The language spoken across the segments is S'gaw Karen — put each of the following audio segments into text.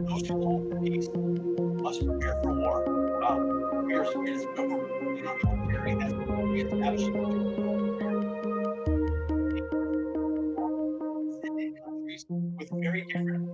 Those who long for peace must prepare for war. Uh, we are, it is, we're building our military, that's what we established countries with very different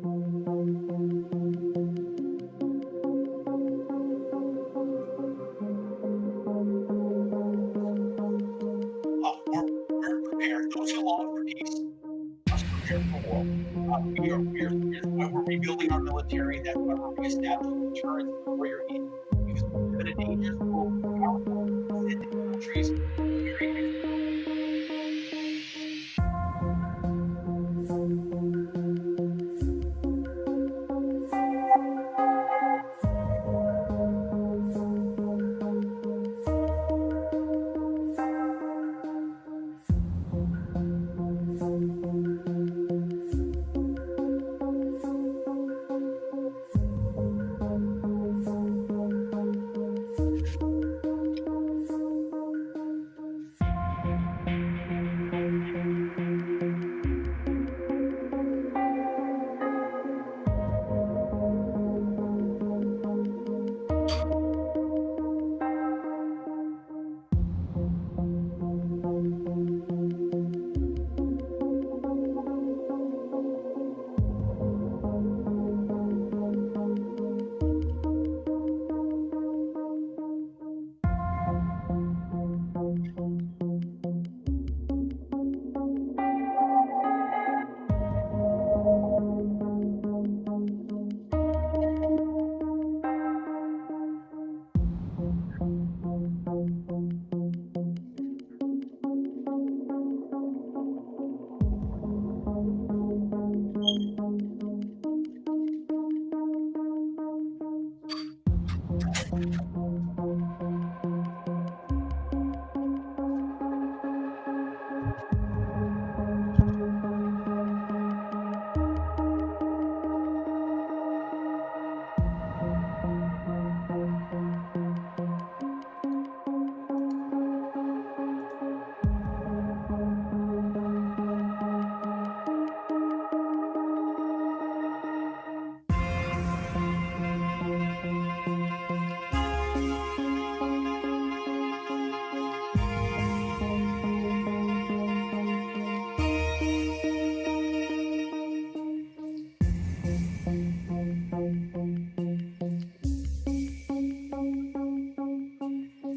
Uh, we're, we're prepared. Those who long for peace must prepare for war. Uh, we are, we are, it's why we're rebuilding our military.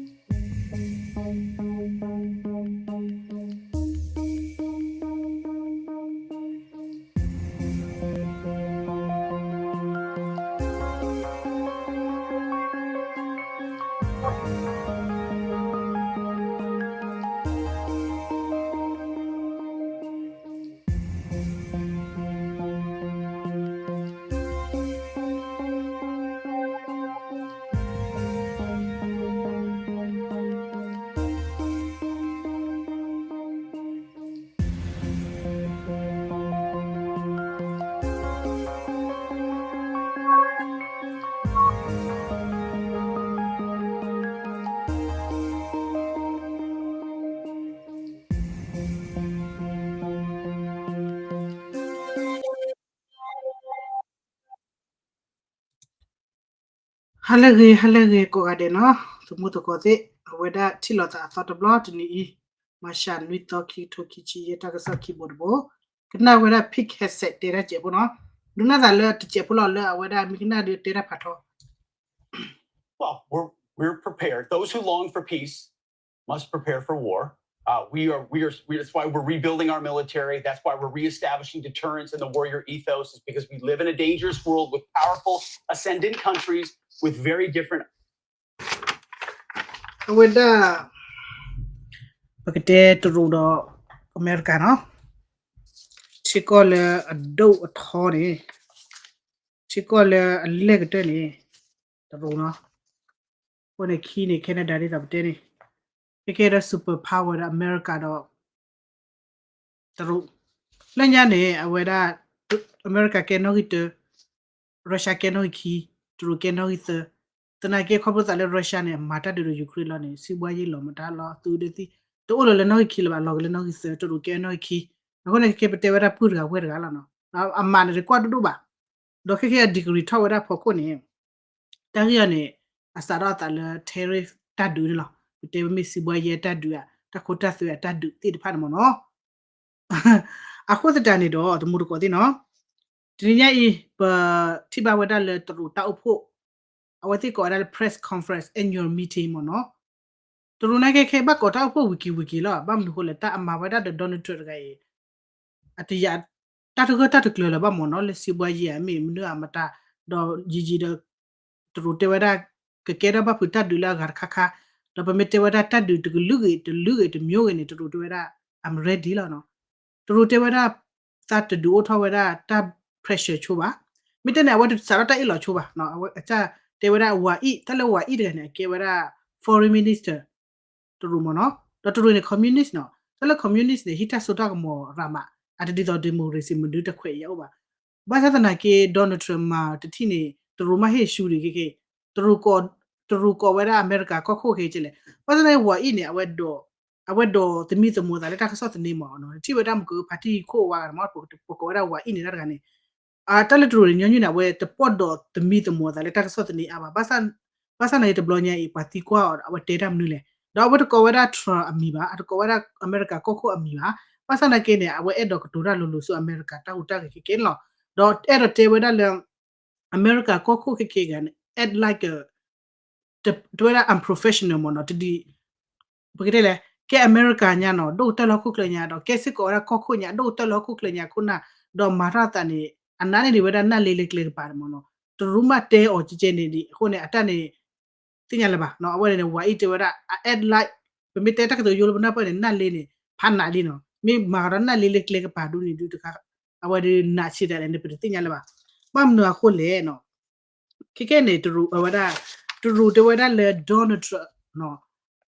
That's why we're reestablishing deterrence and warrior aid. Because we live in a dangerous world with powerful, ascendant countries. Veryဟါလၢအဂ့ၤ ဟါလၢအဂ့ၤကိးဂၤဒဲးနီၤ, သုးမုၢ်သကိးသ့ၣ် အဝဲဒၣ်ထံၣ်လိာ်သးအသီတဘျီတနံၤအံၤ, မၤရှးနွံသီခံကထိခံဆံယဲၢ် တၢ်ကစီၣ်ခံဘိတဘိ, ကနၣ်ဝဲဒၣ် Pink Headset တဲတၢ်စဲးဖိနီၤ, ဒုးနၢ်သးလၢတစဲးဖိလီၤ လၢအဝဲဒၣ်မ့ၢ်ကနၣ်ဒီးတဲတၢ်ဖးထီ Well, we're, we're prepared. Those who long for peace must prepare for war. Uh, we are, we are, we, that's why we're rebuilding our military. That's why we're reestablishing deterrence and the warrior ethos, is because we live in a dangerous world with powerful ascendant countries with very different အဝဲဒၣ် ပကတဲတရူးဒီးအမဲရကၤနီၤ, ထံကီၢ်လၢအဒိၣ်အထီန့ၣ်, ထံကီၢ်လၢအလဲၢ်ကတၢၢ်န့ၣ် တရူးနီၤ, အဃိန့ၣ်ခံန့ၣ် Canada ဒ်သိးပတဲန့ၣ်, ကဲကဲဒီး super power ဒီးအမဲရကၤဒီး တရူး, လၢညါန့ၣ် အဝဲဒၣ် အမဲရကၤကဲနီၣ်ဂံၢ်တၢ, Russia ကဲနီၣ်ဂံၢ်ခံ, တရူးကဲနီၣ်ဂံၢ်သၢ, သနာ်က့ခီဖျိသးလၢ Russia န့ၣ် မၤတၢ်ဒုးဒီး Ukraine လီၤန့ၣ် စံးဘှါယံာ်လီၤမတၤလီၤ သုဒၢသံ, တအိၣ်လၢၤလၢနီၣ်ဂံၢ်ခံလၢၤဘၣ် လီၤက့ၤလၢနီၣ်ဂံၢ်သၢ, တရူးကဲနီၣ်ဂံၢ်ခံ, အဃိန့ၣ် ကဲပတဲဝဲဒၣ်ပုၢ်တဂၤဝဲၢ်တဂၤလီၤနီၤ, အမးန့ၣ်တကွၢ်ဒိၣ်ဒိၣ်ဘၣ်, ဒီးခဲကဲအ degree ထီၣ်ဝဲဒၣ်ဖီခိၣ်န့ၣ် တၢ်ဂ့ၢ်အံၤန့ၣ် အစးထီၣ်အသးလၢ tariff တၢ်ဒုးန့ၣ်လီၤ. ပတဲဝဲမ့ၢ်စံးဘှါယဲတၢ်ဒုးဧါ, တၢ်ခိတၢ်သွဲအတၢ်ဒုးသ့ၣ်တဖၣ်န့ၣ်မ့ၢ်နီၤ. အဃိသတးန့ၣ်ဒီး တမူတကိးသ့ၣ်နီၤ, တနံၤညါအံၤ ပထံၣ်ဘၣ်ဝဲဒၣ်လၢတရူးတၢ်အိၣ်ဖှိၣ် အဝဲသ့ၣ်ကိးဝဲဒၣ်လၢ press conference annual meeting မ့ၢ်နီၤ. တရူးန့ၣ်ခဲခဲဘၣ်ကိးတၢ်အိၣ်ဖှိၣ်ဝံၤက့ၤဝံၤက့ၤလီၤ. ဘၣ်မနုၤဃိလဲၣ် တၢ်အမၤဝဲဒၣ်ဒီး Donald Trump တဂၤအံၤ အတယာ် တၢ်တဂၢၢ်တၢ်တကျၢၤလၢၤဘၣ်မ့ၢ်နီၤ, လၢစံးဘှါယဲဧါ မ့ၢ်မနုၤအမတၤ, ဒီးယံာ်ယံာ်ဒီး တရူးတဲဝဲဒၣ် ကကဲထီၣ်ဘၣ်ဖုးတၢ်ဒုးလၢအဂၤတခါခါ, ဒီးပမ့ၢ်တဲဝဲဒၣ်တၢ်ဒုးတကလုာ်ဂ့ၤ တလုာ်ဂ့ၤ တမျိုးဂ့ၤန့ၣ် တရူးတဲဝဲဒၣ် I'm ready လီၤနီၤ. တရူးတဲဝဲဒၣ် သးတဒုးအိၣ်ထီၣ်ဝဲဒၣ်တၢ် pressure ဆိဘၣ်. မ့ၢ်တဲန့ၣ် အဝဲတစးထီၣ်တၢ်အ့ၣ်လိာ်ဆိဘၣ်. အဝဲအစၢ်တဲဝဲဒၣ်ဝၤအံၣ် တၢ်လၢဝၤအံၣ်တဂၤန့ၣ် အကဲဝဲဒၣ် foreign minister တရူးမ့ၢ်နီၤ, ဒီးတရူးန့ၣ် communist နီၤ, တၢ်လၢ communist န့ၣ် ဟံးတၢ်စိတၢ်ကမီၤရၤမး, အတဒ်သိး democracy မနုၤတခွဲးအံၤအိၣ်ဘၣ်. ဘၣ်ဆၣ်သနာ်က့ Donald Trump မၤတထံၣ်န့ၣ် တရူးမ့ၢ်ဟ့ၣ်ဆူၣ်ဒံးခဲက့ၤ, တရူးကိးဝဲဒၣ်အမဲရကၤကီၢ်ခိၣ်ခဲကဲလဲၣ်. ဘၣ်ဆၣ်သနာ်က့ ဝၤအံၣ်န့ၣ် အဝဲဒိး အဝဲဒိးသမံသမိးသးလၢတၢ်ကစီၣ်သန့မ့ၢ်နီၤ, ထံၣ်ဝဲဒၣ်မ့ၢ်ကဖါတံၢ်ခိၣ်ဝါဂၤမ့ၢ် ပကိးဝဲဒၣ်ဝၤအံၣ်န့ၣ်တၢ်တဂၤန့ၣ် အတၢ်လၢတရူးန့ၣ် ညီနုၢ်န့ၣ် အဝဲတပိာ်ဒိးသမံသမိးသးလၢတၢ်ကစီၣ်သန့အါဘၣ်. ဘၣ်ဆၣ်သနာ်က့တဘျီညါအံၤ ပှၤသံကွၢ်အီၤ အဝဲတဲတၢ်မနုၤလဲၣ်. ဒီးအဝဲတကိးဝဲဒၣ် Trump အမံၤဘၣ်, အတကိးဝဲဒၣ်အမဲရကၤကီၢ်ခိၣ်အမံၤဘၣ်. ဘၣ်ဆၣ်သနာ်က့န့ၣ် အဝဲအဲၣ်ဒိးကတိၤတၢ်လိၤလိၤဆူအမဲရကၤတၢ်ဟူးတၢ်ဂဲၤခဲကဲန့ၣ်လီၤ. ဒီးအဲၣ်ဒိးတဲဝဲဒၣ်လၢ အမဲရကၤကီၢ်ခိၣ်ခဲကဲဂၤန့ၣ် act like တဲဝဲဒၣ် unprofessional မ့ၢ်နီၤ, တဒ် ပကတဲလဲၣ် ကဲအမဲရကၤညါနီၤ ဒိၣ်ကတၢၢ်လၢဟီၣ်ခိၣ်ချၢညါ, ဒီးကဲစ့ၢ်ကီးဝဲဒၣ်ကီၢ်ခိၣ်ညါ ဒိၣ်ကတၢၢ်လၢဟီၣ်ခိၣ်ချၢညါခိၣ်နၢ်, ဒီးမၤထီၣ်အသးန့ၣ် အနါန့ၢ်ဒံးဝဲဒၣ်နၢ်လ့လၢကျဲကပၤမ့ၢ်နီၤ, တရူးမးတဲအီၤကဲကဲန့ၣ်ဒံး အဃိန့ၣ် အတၢ်န့ၣ် သ့ၣ်ညါလၢၤဘၣ်နီၤ. အဝဲန့ၣ် ဝၤအံၣ်တဲဝဲဒၣ် အ act like ပမ့ၢ်တဲတၢ်ကတိၤယိလၢပနၢ်ပၢၢ်န့ၣ် နၢ်လ့န့ၣ် ဖးနးလံနီၤ, မ့ၢ်မၤကဒီးနၢ်လ့လၢကျဲကပၤဒ်န့ၣ်ဒုးတခါ အဝဲဒၣ်နးဆံးဒၣ်လဲာ်န့ၣ် ပတသ့ၣ်ညါလၢၤဘၣ်. ဘၣ်မနုၤအဃိလဲၣ်နီၤ, ခဲကဲန့ၣ် တရူးအဝဲဒၣ် တရူးတဲဝဲဒၣ်လၢ Donald Trump နီၤ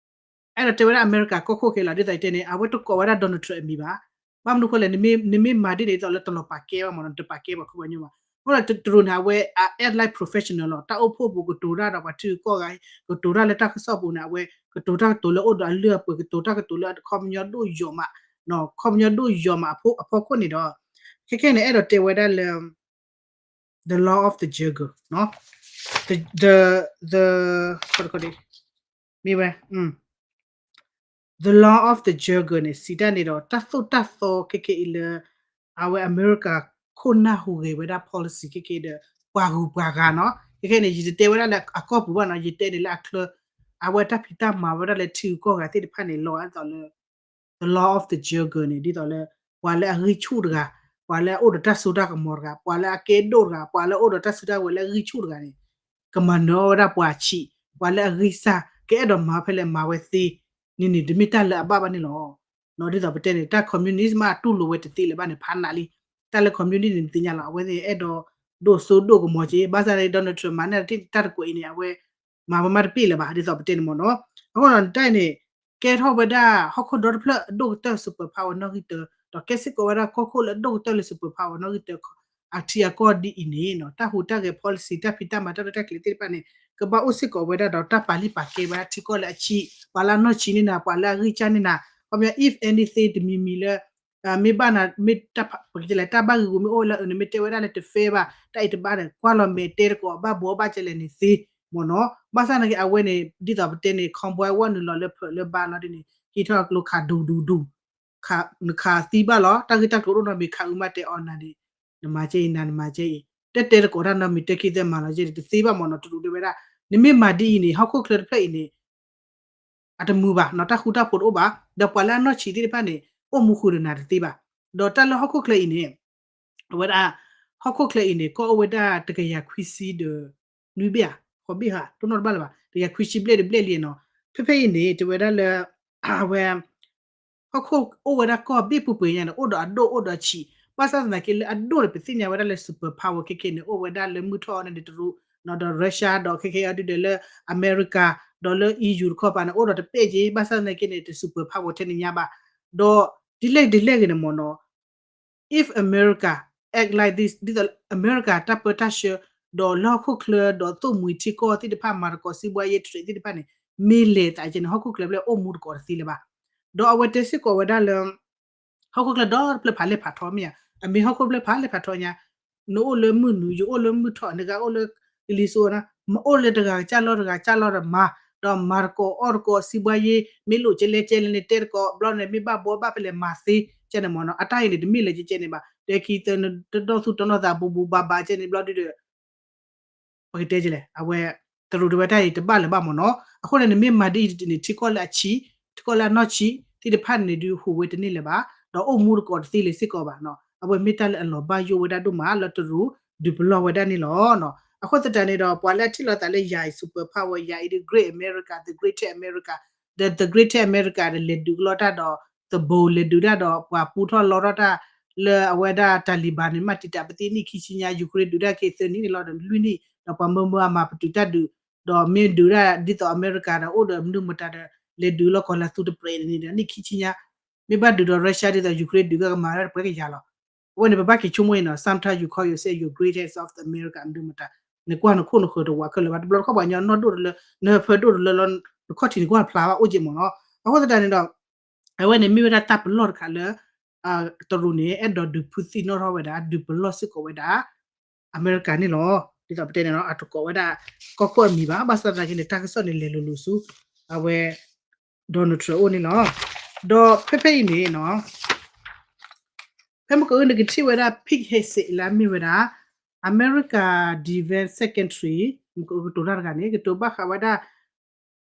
အဲၣ်ဒိးတဲဝဲဒၣ်အမဲရကၤကီၢ်ခိၣ်ခဲလီၤ ဒ်သိးတဲန့ၣ် အဝဲတကိးဝဲဒၣ် Donald Trump အမံၤဘၣ်. ဘၣ်မနုၤအဃိလဲၣ် နမ့ၢ်မၤဒ်န့ၣ် ဒ်သိးလၢတလီၤပာ်ကဲဘၣ်မ့ၢ်နီၤ, တပာ်ကဲပှၤခိၣ်ပှၤညိဘၣ်. အဃိဒီးတရူးန့ၣ် အဝဲအ act like professional လီၤ, တၢ်အိၣ်ဖှိၣ်ပူၤကတိၤတၢ်ဒီးပှၤထံဂုၤကီၢ်ဂၤအံၤ ကတိၤတၢ်လၢတၢ်ကစီၣ်ပူၤန့ၣ် အဝဲကတိၤတၢ်ကတိၤလၢအိၣ်ဒီးအလုၢ်အပှ့ၤ ကတိၤတၢ်ကတိၤလၢအခီပညီဒိၣ်ယိာ်မး, ခီပညီဒိၣ်ယိာ်မးအဖီခိၣ်န့ၣ်ဒီး ခဲကဲန့ၣ် အဲၣ်ဒိးတဲဝဲဒၣ်လၢ the law of the jungle, the, the, the, မ့ၢ်ဝဲ the law of the jungle န့ၣ် စံးတၢ်န့ၣ်ဒီး တၢ်သိၣ်တၢ်သီခဲကဲအံၤလၢ အဝဲအမဲရကၤခိၣ်နၢ်ဟူးဂဲၤဝဲဒၣ် policy ခဲကဲဒီး ပှၤဂုၤပှၤဂၤနီၤ, ခဲကဲန့ၣ် ယတတဲဝဲဒၣ်လၢအကီၢ်ပူၤဘၣ်နီၤ, ယတဲန့ၣ်လၢအချၢ အဝဲတၢ်ဖံးတၢ်မၤဝဲဒၣ်လၢထံဂုၤကီၢ်ဂၤသ့ၣ်တဖၣ်န့ၣ် လီၤဒ်သိးလၢ the law of the jungle န့ၣ် ဒ်သိးလၢ ပှၤလၢအဂံၢ်ဆူၣ်တဂၤ, ပှၤလၢအအိၣ်ဒီးတၢ်စိတၢ်ကမီၤတဂၤ, ပှၤလၢအကဲဒိၣ်တဂၤ, ပှၤလၢအအိၣ်ဒီးတၢ်စုတၢ်ဝဲၤလၢအဂံၢ်ဆူၣ်တဂၤန့ၣ် ကမၤနၢၤအီၣ်ဝဲဒၣ်ပှၤဆံး, ပှၤလၢအဂံၢ်စၢ် ကအဲၣ်ဒိးမၤဖဲလဲၣ်မၤဝဲသ့န့ၣ်န့ၣ် တမ့ၢ်တၢ်လၢအဘၣ်ဘၣ်န့ၣ်လီၤ. ဒ်သိးပတဲန့ၣ် တၢ် communist မးတူၢ်လိာ်ဝဲတသ့လၢၤဘၣ်န့ၣ် ဖးနးလံ. တၢ်လၢ communist န့ၣ် နသ့ၣ်ညါလီၤ, အဝဲသ့ၣ်အဲၣ်ဒိးဒိၣ်စိဒိၣ်ကမီၤက့, ဘၣ်ဆၣ်န့ၣ် Donald Trump မၤန့ၢ်တၢ်တကွဲးအံၤန့ၣ် အဝဲ မၤဝဲမးတပ့ၢ်လၢၤဘၣ်, ဒ်သိးပတဲန့ၣ်မ့ၢ်နီၤ. အဃိဒီးတၢ်အံၤန့ၣ် ကဲထီၣ်ဝဲဒၣ်ဟီၣ်ခိၣ်ဒီတဖျၢၣ်အဒိၣ်ကတၢၢ် super power နီၣ်ဂံၢ်တၢ, ဒီးကဲစ့ၢ်ကီးဝဲဒၣ်ကီၢ်ခိၣ်လၢအဒိၣ်ကတၢၢ်လၢ super power နီၣ်ဂံၢ်တၢ အထံအကီၢ်ဒ်အံၤန့ၣ်နီၤ, တၢ်ဟူးတၢ်ဂဲၤ policy တၢ်ဖံးတၢ်မၤတၢ်ရဲၣ်တၢ်ကျဲၤသ့ၣ်တဖၣ်န့ၣ် ကဘၣ်အိၣ်စ့ၢ်ကီးဝဲဒၣ်ဒီးတၢ်ပာ်လုၢ်ပာ်ကဲဝဲဒၣ်ထံကီၢ်လၢအဆံး, ပှၤလၢအနီၢ်ဆံးန့ၢ်နၤ, ပှၤလၢအဂံၢ်စၢ်န့ၢ်နၤ, ခီပညီ if anything တမံၤမံၤလၢ မ့ၢ်ဘၣ်နၤ မ့ၢ်တၢ်ပကတဲလဲၣ် တၢ်ဘၣ်ဂ့ၤဂူာ်မ့ၢ်အိၣ်လၢအနမ့ၢ်တဲဝဲဒၣ်လၢတ fair ဘၣ် တၢ်အံၤတဘၣ်ဒီး ကွၢ်လီၤမဲာ်တဲတကိးဘၣ်ဘှီဘၣ်ကဲလဲၣ်န့ၣ်သ့မ့ၢ်နီၤ. ဘၣ်ဆၣ်သနာ်က့ အဝဲန့ၣ် ဒ်သိးပတဲန့ၣ် cowboy ဝဲနုာ်လီၤလၢဖၢးလၢဘါလီၤဒ်န့ၣ် ဟံးထီၣ်ကျိခးဒူဒူဒူ နခးသံဘၣ်လီၤ, တၢ်ဂ့ၢ်တၢ်ကျိၤဒိၣ်နီတမံၤ ခးအုးမးတဲအီၤနၤန့ၣ် နမၤကဲအံၤ နၤနမၤကဲအံၤ တၢ်တဲတကိးတၢ်နီတမံၤ တဲခံသဲမၤလီၤကဲန့ၣ် တသ့ဘၣ်မ့ၢ်နီၤ. တရူးတဲဝဲဒၣ် နမ့ၢ်မၤဒ်အံၤန့ၣ် ဟီၣ်ခိၣ်ချၢတဖျၢၣ်အံၤန့ၣ် အတမုာ်ဘၣ်နီၤ, တၢ်ဃူတၢ်ဖိးတအိၣ်ဘၣ်, ဒီးပှၤလၢအနီၢ်ဆံးသ့ၣ်တဖၣ်န့ၣ် အိၣ်မူဃုာ်ဒီးနၤတသ့ဘၣ်. ဒီးတၢ်လၢဟီၣ်ခိၣ်ချၢအံၤန့ၣ် အဝဲဒၣ် ဟီၣ်ခိၣ်ချၢအံၤန့ၣ် ကီၢ်အိၣ်ဝဲဒၣ်တကယၤခွံဆံဒီးနွံဘ့ၣ်ဧါ, ဃိးဘ့ၣ်ဧါ တနီၣ်တဘၣ်လၢၤဘၣ်, တကယၤခွံဆံဘျဲၣ်တဘျဲၣ်လံနီၤ. ဖဲဖဲအံၤန့ၣ် တဲဝဲဒၣ်လၢ အဝဲ ဟီၣ်ခိၣ်အိၣ်ဝဲဒၣ်ကီၢ်ဘ့ၣ်ပှဲၤပှဲၤညါန့ၣ် အိၣ်ဒီးအဒိၣ်အိၣ်ဒီးအဆံး, ဘၣ်ဆၣ်သနာ်က့လၢအဒိၣ်န့ၣ် ပသ့ၣ်ညါဝဲဒၣ်လၢ super power ခဲကဲန့ၣ် အိၣ်ဝဲဒၣ်လၢမုၢ်ထီၣ်အီၤန့ၣ် တရူး ဒီး Russia ဒီးခဲကဲအံၤဒုးဒီးလၢအမဲရကၤ ဒီးလၢ E U တခီပၤန့ၣ် အိၣ်ဒီးတပဲၢ်က့, ဘၣ်ဆၣ်သနာ်က့န့ၣ် တ super power ထဲန့ၣ်ညါဘၣ်. ဒီးဒ်လဲၣ်ဒ်လဲၣ်ဂ့ၤန့ၣ်မ့ၢ်နီၤ if America act like this ဒ်သိးအမဲရကၤတၢ်ပၢတၢ်ဆှၢ ဒီးလၢဟီၣ်ခိၣ်ချၢ ဒီးသိၣ်မှံၤထံကီၢ်သ့ၣ်တဖၣ် မၤသကိးစံးဘှါယဲ trade သ့ၣ်တဖၣ်န့ၣ် မ့ၢ်လဲၤသးကဲန့ၣ် ဟီၣ်ခိၣ်ချၢဖျဲၣ်အိၣ်မူတကိးတသ့လၢၤဘၣ်. ဒီးအဝဲတဲစ့ၢ်ကီးဝဲဒၣ်လၢ ဟီၣ်ခိၣ်ချၢဒီတဖျၢၣ်ဖးလဲၢ်ဖးထီမ့ၢ်ဧါ, အမ့ၢ်ဟီၣ်ခိၣ်ဖျဲၣ်ဖးလဲၢ်ဖးထီညါ, နအိၣ်လၢမုၢ်နုာ် ယအိၣ်လၢမုၢ်ထီၣ် နဂၤအိၣ်လၢကလံၤစိးနၤ မ့ၢ်အိၣ်လၢတဂၤကစၢ်လီၢ်တဂၤကစၢ်လီၢ်ဒီးမၤ, ဒီးမၤတကိးအီၣ်တကိး စံးဘှါယ့ မ့ၢ်လိာ်ကဲလဲကဲလဲန့ၣ် တဲတကိးဘျီန့ၣ် မ့ၢ်ဘၣ်ဘှီဘၣ်ဖဲလဲၣ်မၤသ့ ကဲန့ၣ်မ့ၢ်နီၤ အတၢ်အံၤန့ၣ် တမ့ၢ်လၢကဲကဲန့ၣ်ဘၣ် တဲခံသၢ တနီၣ်သူတနီၣ်သး ဘူးဘူးဘၣ်ဘၣ်ကဲန့ၣ်ဘျီဒုဒီး ပကတဲကလဲၣ် အဝဲ တရူးတဝဲတၢ်အံၤတဘၣ်လၢၤဘၣ်မ့ၢ်နီၤ အဃိန့ၣ် နမ့ၢ်မၤဒ်အံၤတန့ၣ် ထံကီၢ်လၢအဆံး ထံကီၢ်လၢအနီၢ်ဆံး သ့ၣ်တဖၣ်န့ၣ်ဒုးဟူးဝဲတန့ၢ်လၢၤဘၣ် ဒီးအိၣ်မူတကိးတသ့လၢၤစ့ၢ်ကီးဘၣ်နီၤ အဝဲမ့ၢ်တၢ်လၢအလီၤဘၣ်ယိၣ်ဝဲဒၣ်ဒိၣ်မးလၢတရူး ဒုးပလီၢ်ဝဲဒၣ်န့ၣ်လီၤ. အဃိသတးန့ၣ်ဒီး ပှၤလၢအထံၣ်လိာ်သးလၢယၤအံၤ super power ယၤအံၤဒုး great America, the greater America, the greater America ဒီးလဲၤဒုးကလီတၢ်ဒီး သဘိလဲၤဒုးတၢ်ဒီး ပှၤပူထီၣ်လီထီၣ်တၢ် လၢအဝဲဒၣ် Taliban န့ၣ် မၤတံာ်တာ်ပသံနံၣ်ခံဆံညါ Ukraine ဒုးတၢ်က့ၤသၢနံၣ်န့ၣ်လီၤဒီးလွံၢ်နံၣ် ဒီးပှၤမၢမၢအမၤပတုာ်တၢ်ဒုး ဒီးမ့ၢ်ဒုးဒၣ်ဒ်သိးအမဲရကၤဒီးအိၣ်ဒီးမနုၤမတၤဒီး လဲၤဒုးလီၤကီၤလၢသူတပြဲးန့ၣ်ဒီး နံၣ်ခံဆံညါ မ့ၢ်ဘၣ်ဒုးဒီး Russia ဒ်သိး Ukraine ဒုးကမၤဝဲဒၣ်တပှဲၤကယၤလီၤ. အဝဲန့ၣ် ပဘၣ်က့ၤဆိကမိၣ်အံၤနီၤ sometimes you call yourself your greatest of the America မနုၤမတၤ နကွၢ်နခိၣ်နဃၢၤတဝးခဲလၢာ်ဘၣ် တဘျီတခီၣ်ပှၤကညီနီၢ်ဒိၣ်တလၢ နဟၢဖၢဒိၣ်တလၢလီၤ နခီၣ်ထံးနကွၢ်ဖျါဘၣ်အိၣ်က့ၤမ့ၢ်နီၤ အဃိသတးန့ၣ်ဒီး အဝဲန့ၣ်မ့ၢ်ဝဲဒၣ်တၢ်ပလီၢ်တခါလၢ တရူးန့ၣ် အဲၣ်ဒိးဒုးဖုသံနီၣ်ထီၣ်ဝဲဒၣ် ဒုးပလီၢ်စ့ၢ်ကီးဝဲဒၣ် အမဲရကၤန့ၣ်လီၤ. ဒ်သိးပတဲန့ၣ်နီၤ အတကိးဝဲဒၣ် ကီၢ်ခိၣ်အမံၤဘၣ် ဘၣ်ဆၣ်သနာ်က့န့ၣ် တၢ်ကစီၣ်န့ၣ်လဲၤလိၤလိၤဆူ အဝဲ Donald Trump အအိၣ်န့ၣ်လီၤ. ဒီးဖဲဖဲအံၤန့ၣ်နီၤ ဖဲမုၢ်ကနံၤနကထံၣ်ဝဲဒၣ် Pete Hegseth လၢအမ့ၢ်ဝဲဒၣ် အမဲရကၤ Defense Secretary မုၢ်ကနံၤကတိၤတၢ်တဂၤန့ၣ် ကတိၤဘၣ်ဃးဝဲဒၣ်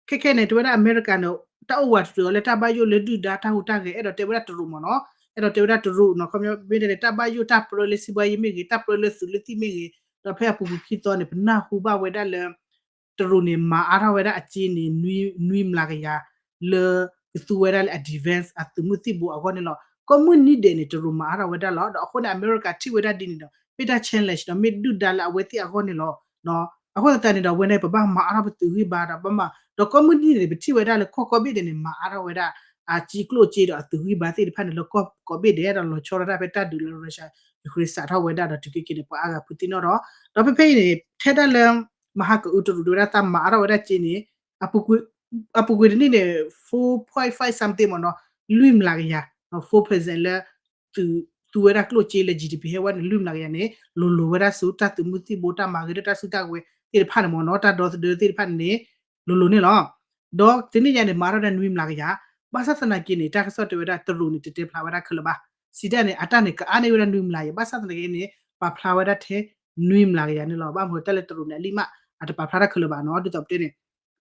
ခဲခဲန့ၣ် တဝဲဒၣ်အမဲရကၤန့ၣ် တၢ်အိၣ်ဝးတတုၤအီၤလၢတၢ်ဘၣ်ယိၣ်လၢဒုၣ်ဒါတၢ်ဟူးတၢ်ဂဲၤ အဲၣ်ဒိးတဲဝဲဒၣ်တရူးမ့ၢ်နီၤ အဲၣ်ဒိးတဲဝဲဒၣ်တရူးနီၤ ခီပညီမ့ၢ်တဲန့ၣ် တၢ်ဘၣ်ယိၣ်တၢ်ပြၢလၢစံးဘှါယံၤမ့ၢ်ဂ့ၤ တၢ်ပြၢလၢသုးလၢသံၣ်မ့ၢ်ဂ့ၤ ဒီးဖဲအပူၤကွံာ်ခံသီန့ၣ် ပနၢ်ဟူဘၣ်ဝဲဒၣ်လၢ တရူးန့ၣ် မၤအါထီၣ်ဝဲဒၣ်အစ့န့ၣ် နွံမျးကယၤ လၢကသူဝဲဒၣ်လၢအ defense အသုးမုၢ်သံၣ်ဘိအဂီၢ်န့ၣ်လီၤ. ကိးမုၢ်နံၤဒဲးန့ၣ် တရူးမၤအါထီၣ်ဝဲဒၣ်လီၤ. ဒီးအဃိန့ၣ် အမဲရကၤထံၣ်ဝဲဒၣ်ဒ်န့ၣ်ဒီး မ့ၢ်တၢ် challenge ဒီးမ့ၢ်ဒုၣ်ဒါလၢအဝဲသ့ၣ်အဂီၢ်န့ၣ်လီၤ. အဃိသတးန့ၣ်ဒီး အဝဲန့ၣ် ပဘၣ်မၤအါထီၣ်ပသုးဂံၢ်ဘါဒီး ပမၤ ဒီးကိးမုၢ်နံၤန့ၣ် ပထံၣ်ဝဲဒၣ်လၢကီၢ်ကိးဘ့ၣ်ဒဲးန့ၣ် မၤအါထီၣ်ဝဲဒၣ် အစ့ကျိၣ်စ့ဒီးအသုးဂံၢ်ဘါသ့ၣ်တဖၣ်န့ၣ် လၢကီၢ်ကိးဘ့ၣ်ဒဲး ဒီးလီၤဆီဒၣ်တၢ်ဖဲတၢ်ဒုးလၢ Russia Ukraine စးထီၣ်ဝဲဒၣ်ဒီးတုၤခဲက့ၤန့ၣ် ပှၤအါဂၤဖုသံနီၣ်ထီၣ် ဒီးဖဲဖဲအံၤန့ၣ် ထဲဒၣ်လၢ မဟါကအုတရူး တဲဝဲဒၣ်တၢ်မၤအါထီၣ်ဝဲဒၣ်စ့န့ၣ် အပူၤကွံာ်တနံၣ်န့ၣ် four point five something မ့ၢ်နီၤ လွံၢ်မျးကယၤ four percent လၢ သူဝဲဒၣ်ကျိၣ်စ့လၢ G D P ဟဲဝဲန့ၣ် လွံၢ်မျးကယၤန့ၣ် လိၤလိၤဝဲဒၣ်ဆူတၢ်သုးမုၢ်သံၣ်ဘိ တၢ်မၤဂ့ၤဒီးတၢ်စုတၢ်ကဝဲၤသ့ၣ်တဖၣ်န့ၣ်မ့ၢ်နီၤ တၢ်ဒီသဒၢသ့ၣ်တဖၣ်န့ၣ်န့ၣ် လိၤလိၤန့ၣ်လီၤ. ဒီးတနံၣ်ညါန့ၣ် မၤထီၣ်ဝဲဒၣ်နွံမျးကယၤ ဘၣ်ဆၣ်သနာ်က့န့ၣ် တၢ်ကစီၣ်တဲဝဲဒၣ်တရူးန့ၣ် တတဲဖျါဝဲဒၣ်ခဲလၢာ်ဘၣ်. စံးတၢ်န့ၣ် အတၢ်န့ၣ် ကအါန့ၢ်ဝဲဒၣ်နွံမျးကယၤ ဘၣ်ဆၣ်သနာ်က့န့ၣ် ပာ်ဖျါဝဲဒၣ်ထဲနွံမျးကယၤန့ၣ်လီၤ. ဘၣ်မနုၤတၢ်လၢတရူးန့ၣ် အလံၣ်မး အတပာ်ဖျါတၢ်ခဲလၢာ်ဘၣ်နီၤ ဒ်သိးပတဲန့ၣ်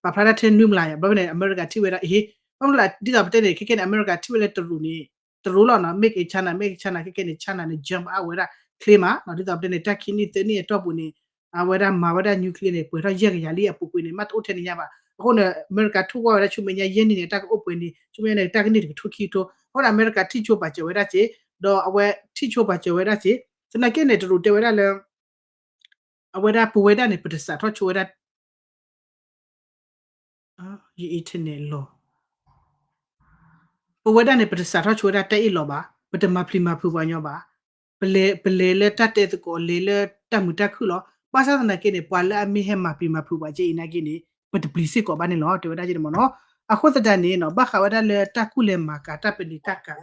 ပာ်ဖျါတၢ်ထဲနွံမျးကယၤ ဘျီဖဲန့ၣ် အမဲရကၤထံၣ်ဝဲဒၣ် အဟ့ ဘၣ်မနုၤလဲၣ် ဒ်သိးပတဲန့ၣ် ခဲခဲန့ၣ် အမဲရကၤထံၣ်ဝဲလၢတရူးန့ၣ် တရူးလီၤနီၤ made in China made in China ခဲခဲန့ၣ် China န့ၣ် jump အါဝဲဒၣ်ချ့မးနီၤ ဒ်သိးပတဲန့ၣ် တၢ်ခံနံၣ်သၢနံၣ်အတီၢ်ပူၤန့ၣ် အဝဲဒၣ်မၤဝဲဒၣ် nuclear န့ၣ် ပှဲၤထီၣ်ယဲၢ်ကယၤလံ အပူၤကွံာ်န့ၣ် မ့ၢ်တအိၣ်ထဲန့ၣ်ညါဘၣ်. အဃိန့ၣ် အမဲရကၤထိၣ်ကွၢ်ဝဲဒၣ်ဆူမဲာ်ညါယဲၢ်နံၣ်န့ၣ် တၢ်ကအိၣ်ပှဲၤန့ၣ် ဆူမဲာ်ညါန့ၣ် တၢ်ကန့ၢ်တကထိခံကထိ အဃိန့ၣ် အမဲရကၤထံၣ်ဆိပာ်စၢၤဝဲဒၣ်စ့ ဒီးအဝဲထံၣ်ဆိပာ်စၢၤဝဲဒၣ်စ့ သနာ်က့န့ၣ် တရူးတဲဝဲဒၣ်လၢ အဝဲဒၣ်ပဝဲဒၣ်န့ၣ် ပတစးထီၣ်ဆိဝဲဒၣ် ယ internet လီၤ ပဝဲဒၣ်န့ၣ် ပတစးထီၣ်ဆိဝဲဒၣ်တၢ်အ့ၣ်လိာ်ဘၣ်, ပတမၤပျံၤမၤဖုးပှၤညီဘၣ်, ပလဲၤ ပလဲၤလၢတၢ်တဲသကိး လဲၤလၢတၢ်မုာ်တၢ်ခုၣ်လီၤ. ဘၣ်ဆၣ်သနာ်က့န့ၣ် ပှၤလၢအမ့ၢ်ဟဲမၤပျံၤမၤဖုးပှၤက့အံၤနာ်က့န့ၣ် ပတပျံၤစ့ၢ်ကီးဘၣ်န့ၣ်လီၤ တဲဝဲဒၣ်က့န့ၣ်မ့ၢ်နီၤ. အဃိသတးန့ၣ်နီၤ ဘၣ်ဃးဝဲဒၣ်လၢတၢ်ကူၣ်လဲၤမၤကၤ တၢ်ပနံာ်တၢ်ကၤ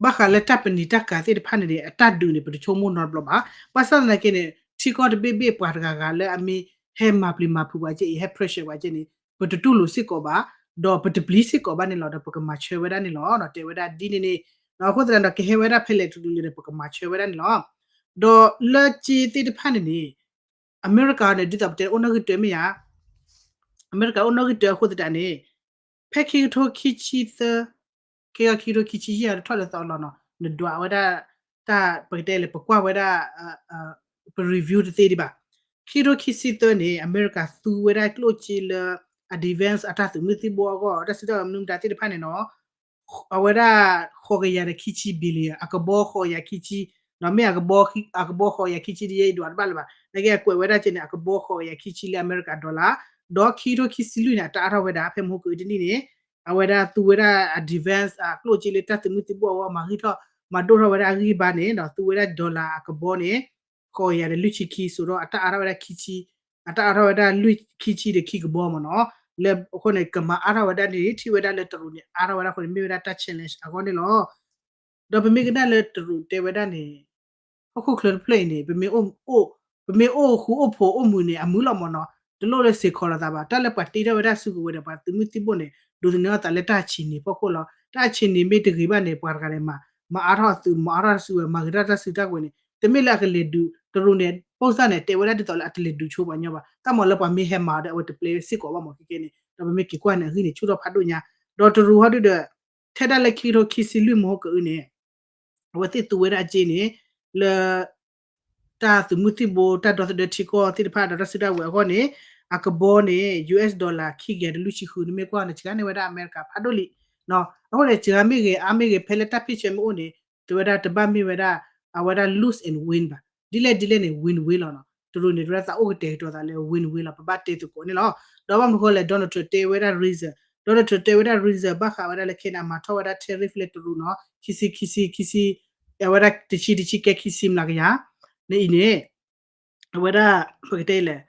ဘၣ်ဃးလၢတၢ်ပနံာ်တၢ်ကၤသ့ၣ်တဖၣ်န့ၣ်န့ၣ် အတၢ်ဒုးန့ၣ် ပတဆိကမိၣ်နီတဘျီဘၣ်. ဘၣ်ဆၣ်သနာ်က့န့ၣ် ထံကီၢ်တဘ့ၣ်ဘ့ၣ်ပှၤတဂၤဂၤလၢအမ့ၢ်ဟဲမၤပျံၤမၤဖုးပှၤက့အံၤ ဟဲ pressure ပှၤက့န့ၣ် ပတတူၢ်လိာ်စ့ၢ်ကီးဘၣ်, ဒီးပတပျံၤစ့ၢ်ကီးဘၣ်န့ၣ်လီၤ. ဒီးပကမၤဆၢဝဲဒၣ်န့ၣ်လီၤ တဲဝဲဒၣ်ဒ်န့ၣ်န့ၣ်. အဃိသတးဒီးကဟဲဝဲဒၣ်ဖဲလဲၣ်တကလုာ်လဲၣ်ဒီး ပကမၤဆၢဝဲဒၣ်န့ၣ်လီၤ. ဒီးလၢက့သ့ၣ်တဖၣ်န့ၣ်န့ၣ် အမဲရကၤန့ၣ် ဒ်သိးပတဲအိၣ်နီၣ်ဂံၢ်တၢမ့ၢ်ဧါ အမဲရကၤအိၣ်နီၣ်ဂံၢ်တၢအဃိသတးန့ၣ် ဖဲခံကထိခံဆံသၢ ခံကထိခံဆံယဲၢ် တထီၣ်လၢသီလီၤနီၤ နဒွးဝဲဒၣ် တၢ်ပကတဲလဲၣ် ပကွၢ်ဝဲဒၣ် ပ review တသ့ဒံးဘၣ်. ခံကထိခံဆံသၢန့ၣ် အမဲရကၤသူဝဲဒၣ်ကျိၣ်စ့လၢ အ defense အတၢ်သုးမုၢ်သံၣ်ဘိအဂီၢ် တၢ်စုတၢ်မနုၤမတၤသ့ၣ်တဖၣ်န့ၣ်နီၤ အဝဲဒၣ် ဃိးကယၤဒီးခံဆံ billion အကဘီဃိးကယၤခံဆံ ဒီးမ့ၢ်အကဘီ အကဘီဃိးကယၤခံဆံတယဲၢ်အံၤဒွးတဘၣ်လၢၤဘၣ် နာ်က့အကွဲးဝဲဒၣ်က့န့ၣ် အကဘီဃိးကယၤခံဆံလၢအမဲရကၤ dollar ဒီးခံကထိခံဆံလွံၢ်န့ၣ် အတၢ်အါထီၣ်ဝဲဒၣ် ဖဲမဟါကအုတနံၣ်န့ၣ် အဝဲဒၣ်သူဝဲဒၣ်အ defense အကျိၣ်စ့လၢတၢ်သုးမုၢ်သံၣ်ဘိအဂီၢ် မၤဂံၢ်ထီၣ် မၤဒိၣ်ထီၣ်ဝဲဒၣ်အဂံၢ်ဘါန့ၣ် ဒီးသူဝဲဒၣ် dollar အကဘီန့ၣ် ဃိးကယၤဒီးလွံၢ်ဆံခံ စိဒီးအတၢ်အါထီၣ်ဝဲဒၣ်ခံဆံ အတၢ်အါထီၣ်ဝဲဒၣ်လွံၢ်ခံဆံဒီးခံကဘီမ့ၢ်နီၤ လၢအဃိန့ၣ် ကမၤအါထီၣ်ဝဲဒၣ်န့ၣ် ထံၣ်ဝဲဒၣ်လၢတရူးန့ၣ် အါထီၣ်ဝဲဒၣ်အဃိန့ၣ် မ့ၢ်ဝဲဒၣ်တၢ် challenge အဂီၢ်န့ၣ်လီၤ. ဒီးပမ့ၢ်ကနၣ်လၢတရူးတဲဝဲဒၣ်န့ၣ် ဟီၣ်ခိၣ်ချၢတဖျၢၣ်အံၤန့ၣ် ပမ့ၢ်အိၣ်အိၣ် ပမ့ၢ်အိၣ်ဃူအိၣ်ဖိးအိၣ်မုာ်န့ၣ် အမုာ်လီၤမ့ၢ်နီၤ, တလိၣ်လၢစ့ၢ်ကီးလိာ်သးဘၣ်. တၢ်လၢပှၤတ့ထီၣ်ဝဲဒၣ်စုကဝဲၤဒီး ပှၤသုးမုၢ်သံၣ်ဘိန့ၣ် ဒိးသန့ၤအသးလၢတၢ်ဆံးန့ၣ်ဖီခိၣ်လီၤ. တၢ်ဆံးန့ၣ်မ့ၢ်တဂ့ၤဘၣ်န့ၣ် ပှၤတဂၤန့ၣ် မၤ မၤအါထီၣ်အသုး မၤအါထီၣ်တၢ်စုကဝဲၤ မၤဂ့ၤထီၣ်တၢ်စုတၢ်ကဝဲၤန့ၣ် တမ့ၢ်လၢအကလဲၤဒုး တရူးန့ၣ် ပိၢ်စၢ်န့ၣ် တဲဝဲဒၣ်ဒ်သိးလၢအတလဲၤဒုးဆိပှၤကညီဘၣ်. တၢ်မၤလၢပှၤမ့ၢ်ဟဲမၤဒီး အဝဲတပျဲစ့ၢ်ကီးဘၣ်မ့ၢ်ခဲကဲန့ၣ် ဒီးပမ့ၢ်က့ၤကွၢ်န့ၣ် အဂ့ၢ်န့ၣ် ဆူၣ်ထီၣ်ဖးဒိၣ်ညါ, ဒီးတရူးဟီဒုဒီး ထဲဒၣ်လၢခံကထိခံဆံလွံၢ်မဟိကအုန့ၣ် အဝဲသ့ၣ်သူဝဲဒၣ်အစ့န့ၣ် လၢ တၢ်သုးမုၢ်သံၣ်ဘိ တၢ်ဒီသဒၢထံကီၢ်သ့ၣ်တဖၣ်ဒီးတၢ်စုတၢ်ဝဲၤအဂီၢ်န့ၣ် အကဘီန့ၣ် US dollar ခံကယၤတလွံၢ်ဆံဃု နမ့ၢ်ကွၢ်န့ၣ် စှၤန့ၢ်ဝဲဒၣ်အမဲရကၤဖးဒိၣ်လံ. အဃိန့ၣ် စှၤမ့ၢ်ဂ့ၤ အါမ့ၢ်ဂ့ၤ ဖဲလၢတၢ်ဖ့ၣ်ဆၢမ့ၢ်အိၣ်န့ၣ် တဲဝဲဒၣ်တဘၣ်မ့ၢ်ဝဲဒၣ် အဝဲဒၣ် lose and win ဘၣ်. ဒ်လဲၣ်ဒ်လဲၣ်န့ၣ် win win လီၤနီၤ. တရူးန့ၣ် တဲဝဲဒၣ်သးအိၣ်ကတဲာ်ကတီၤသးလၢ win win လီၤ ပဘၣ်တဲသကိးန့ၣ်လီၤ. ဒီးဘၣ်မနုၤဃိလဲၣ် Donald Trump တဲဝဲဒၣ် reason, Donald Trump တဲဝဲဒၣ် reason ဘၣ်ဃးဝဲဒၣ်လၢခဲန့ၣ် အမၤထီၣ်ဝဲဒၣ် tariff လၢတရူးနီၤ ခံဆံ ခံဆံ ခံဆံ အဝဲဒၣ်တဆံ တဆံကဲခံဆံမျးကယၤ န့ၣ်အံၤန့ၣ် အဝဲဒၣ် ပကတဲလဲၣ်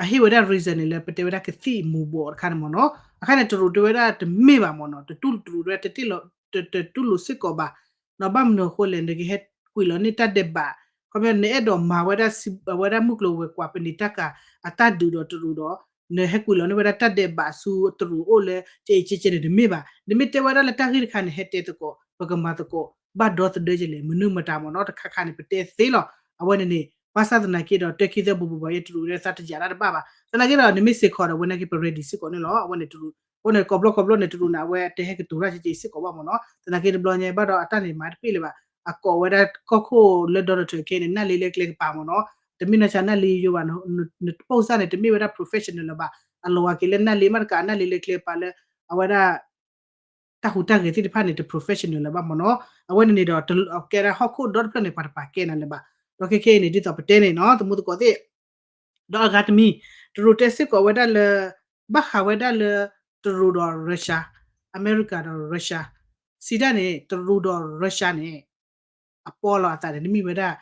အဟ့ၣ်ဝဲဒၣ် reason န့ၣ်လၢ ပတဲဝဲဒၣ်ကသံၣ်မူၤဘှီးတခါန့ၣ်မ့ၢ်နီၤ. အခါန့ၣ် တရူးတဲဝဲဒၣ်တမ့ၢ်ဘၣ်မ့ၢ်နီၤ, တတူၢ်တရူးတဲဝဲဒၣ်တတ့ၢ်လီၤ တ တတူၢ်လိာ်စ့ၢ်ကီးဘၣ်. ဒီးဘၣ်မနုၤအဃိလဲၣ် နကဟဲကွံာ်လီၤန့ၢ်တၢ်ဒဲးဘး, ခီဖျိနအဲၣ်ဒိးမၤဝဲဒၣ် အဝဲဒၣ်မုၢ်ကျိၤဝဲၤကွာ်ပနံာ်တၢ်ကၤ အတၢ်ဒုးဒီးတရူးဒီး နဟဲကွံာ်လီၤန့ၢ်ဝဲဒၣ်တၢ်ဒဲးဘးဆူတရူးအိၣ်လၢ ကဲအံၤကဲကဲန့ၣ်တမ့ၢ်ဘၣ်. နမ့ၢ်တဲဝဲဒၣ်လၢတၢ်ဂ့ၢ်တခါန့ၣ် ဟဲတဲသကိး ပကမၤသကိး ဘၣ်ဒီသဒၢကလဲၣ် မနုၤမတၤမ့ၢ်နီၤ တခါခါန့ၣ် ပတဲသ့လီၤ. အဝဲန့ၣ်န့ၣ် ဘၣ်ဆၣ်သနာ်က့ဒီး တၢ်ခံသၢဘူးဘူးဘၣ် ယတရူးဒီးသးတယာ်တၢ်တဘၣ်ဘၣ်. သနာ်က့ဒီး နမ့ၢ်စ့ၢ်ကီးဒီး ဝဲနာ်က့ပ ready စ့ၢ်ကီးန့ၣ်လီၤ. အဝဲန့ၣ်တရူး အဃိန့ၣ် ကိးဘျီကိးဘျီန့ၣ် တရူးန့ၣ် အဝဲတဟဲကတိၤတၢ်ကဲကဲစ့ၢ်ကီးဘၣ်မ့ၢ်နီၤ. သနာ်က့တဘျီညါဘၣ်ဒီး အတၢ်န့ၣ်မၤတပ့ၢ်လၢၤဘၣ်. အကိးဝဲဒၣ်ကီၢ်ခိၣ်လၢ Donald Trump ခဲအံၤန့ၣ် နၢ်လ့လၢကျဲကပၤမ့ၢ်နီၤ. တမ့ၢ်နီၢ်ဆါနၢ်လ့ယိယိဘၣ်, နပိၢ်စၢ်န့ၣ် တမ့ၢ်ဝဲဒၣ် professional လၢၤဘၣ်. အလီၤဝဲက့ၤလၢနၢ်လ့မးတကး နၢ်လ့လၢကျဲကပၤလၢ အဝဲဒၣ် တၢ်ဟူးတၢ်ဂဲၤသ့ၣ်တဖၣ်န့ၣ် တ professional လၢၤဘၣ်မ့ၢ်နီၤ. အဝဲန့ၣ်န့ၣ်ဒီး ကဲဒၣ်ဟီၣ်ခိၣ်ဒီတဖျၢၣ်န့ၣ် ပှၤတပာ်ကဲနၤလၢၤဘၣ်. ဒီးခဲခဲအံၤန့ၣ် ဒ်သိးပတဲန့ၣ်နီၤ သမူသကိးသ့ၣ် ဒီးအဂၤတမံၤ တရူးတဲစ့ၢ်ကီးဝဲဒၣ်လၢ ဘၣ်ဃးဝဲဒၣ်လၢ တရူးဒီး Russia, အမဲရကၤဒီး Russia စံးတၢ်န့ၣ် တရူးဒီး Russia န့ၣ် အပီလီၤအသးန့ၣ် တမ့ၢ်ဝဲဒၣ်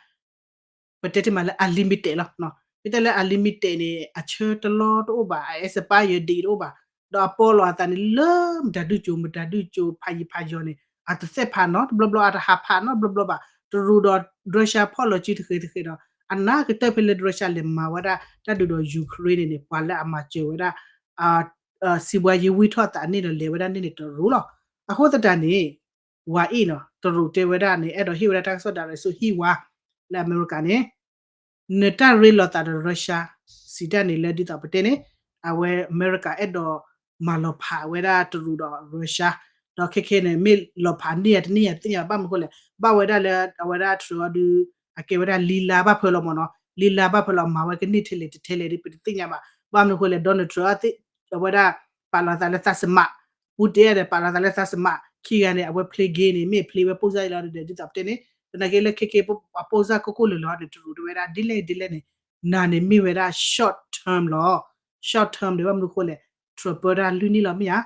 ပတဲတ့ၢ်မးလၢ unlimited လီၤ. မ့ၢ်တဲလၢ unlimited န့ၣ် အဆၢတလီတအိၣ်ဘၣ်, အ expire date တအိၣ်ဘၣ်. ဒီးအပီလီၤအသးန့ၣ် လၢမတၤဒုးကၠိ မတၤဒုးကၠိ ဖးယံၤဖးယီၤန့ၣ် အတသ့ၣ်ဖးနီတဘျီဘျီ အတဟးဖးနီတဘျီဘျီဘၣ်. တရူးဒီး Russia ဖီၣ်လီၤစုတဃ့တဃ့ဒီး အနၢ်ကတၢၢ်ဖဲလၢ Russia လဲၤမၤဝဲဒၣ် တၢ်ဒုးဒီး Ukraine န့ၣ်န့ၣ် ပှၤလၢအမၤစၢၤဝဲဒၣ် စံးဘှါယံၤဝံၢ်ထီၣ်သးန့ၣ်ဒီး လဲၤဝဲဒၣ်န့ၣ်န့ၣ် တရူးလီၤ. အဃိသတးန့ၣ် ဝဲအံၤနီၤ တရူးတဲဝဲဒၣ်န့ၣ် အဲၣ်ဒိးဟ့ၣ်ဝဲဒၣ်တၢ်ကစီၣ် direct ဆူဟံၣ်ဝါ လၢအမဲရကၤန့ၣ် နတၢ်ရ့လိာ်သးဒီး Russia စံးတၢ်န့ၣ်လၢဒ်သိးပတဲန့ၣ် အဝဲအမဲရကၤအဲၣ်ဒိးမၤလီၤဖးဝဲဒၣ်တရူးဒီး Russia ဒီးခဲခဲန့ၣ် မ့ၢ်လီၤဖးန့ၢ်ယၤတန့ၢ်ယၤတသ့ၣ်ညါဘၣ်. ဘၣ်မနုၤအဃိလဲၣ် ဘၣ်ဝဲဒၣ်လၢအဝဲဒၣ် Trump အီၤဒုး အကဲဝဲဒၣ်လံလါဘၣ်ဖၢလီၤမ့ၢ်နီၤ. လံလါဘၣ်ဖၢလီၤ မၤဝဲကန့ၢ်ထဲလဲၣ်တထဲလဲၣ်ဒ်ပတသ့ၣ်ညါဘၣ်. ဘၣ်မနုၤအဃိလဲၣ် Donald Trump အဝဲဒၣ် ပာ်လီၤသးလၢသးစမး Putin ဒီး ပာ်လီၤသးလၢသးစမး ခံဂၤန့ၣ် အဝဲ play game န့ၣ် မ့ၢ် play ဝဲပိၢ်စၢ်အံၤလီၤဒီး ဒ်သိးပတဲန့ၣ် သနာ်က့လၢခဲခဲအပိၢ်စၢ်ကိၢ်ကိၢ်လၢၤလၢၤန့ၣ် တရူးတဲဝဲဒၣ် ဒ်လဲၣ်ဒ်လဲၣ်န့ၣ် နၤန့ၣ်မ့ၢ်ဝဲဒၣ် short term လီၤ. Short term ဒီးဘၣ်မနုၤအဃိလဲၣ် Trump ပၢတၢ်လွံၢ်နံၣ်လီၤမ့ၢ်ဧါ.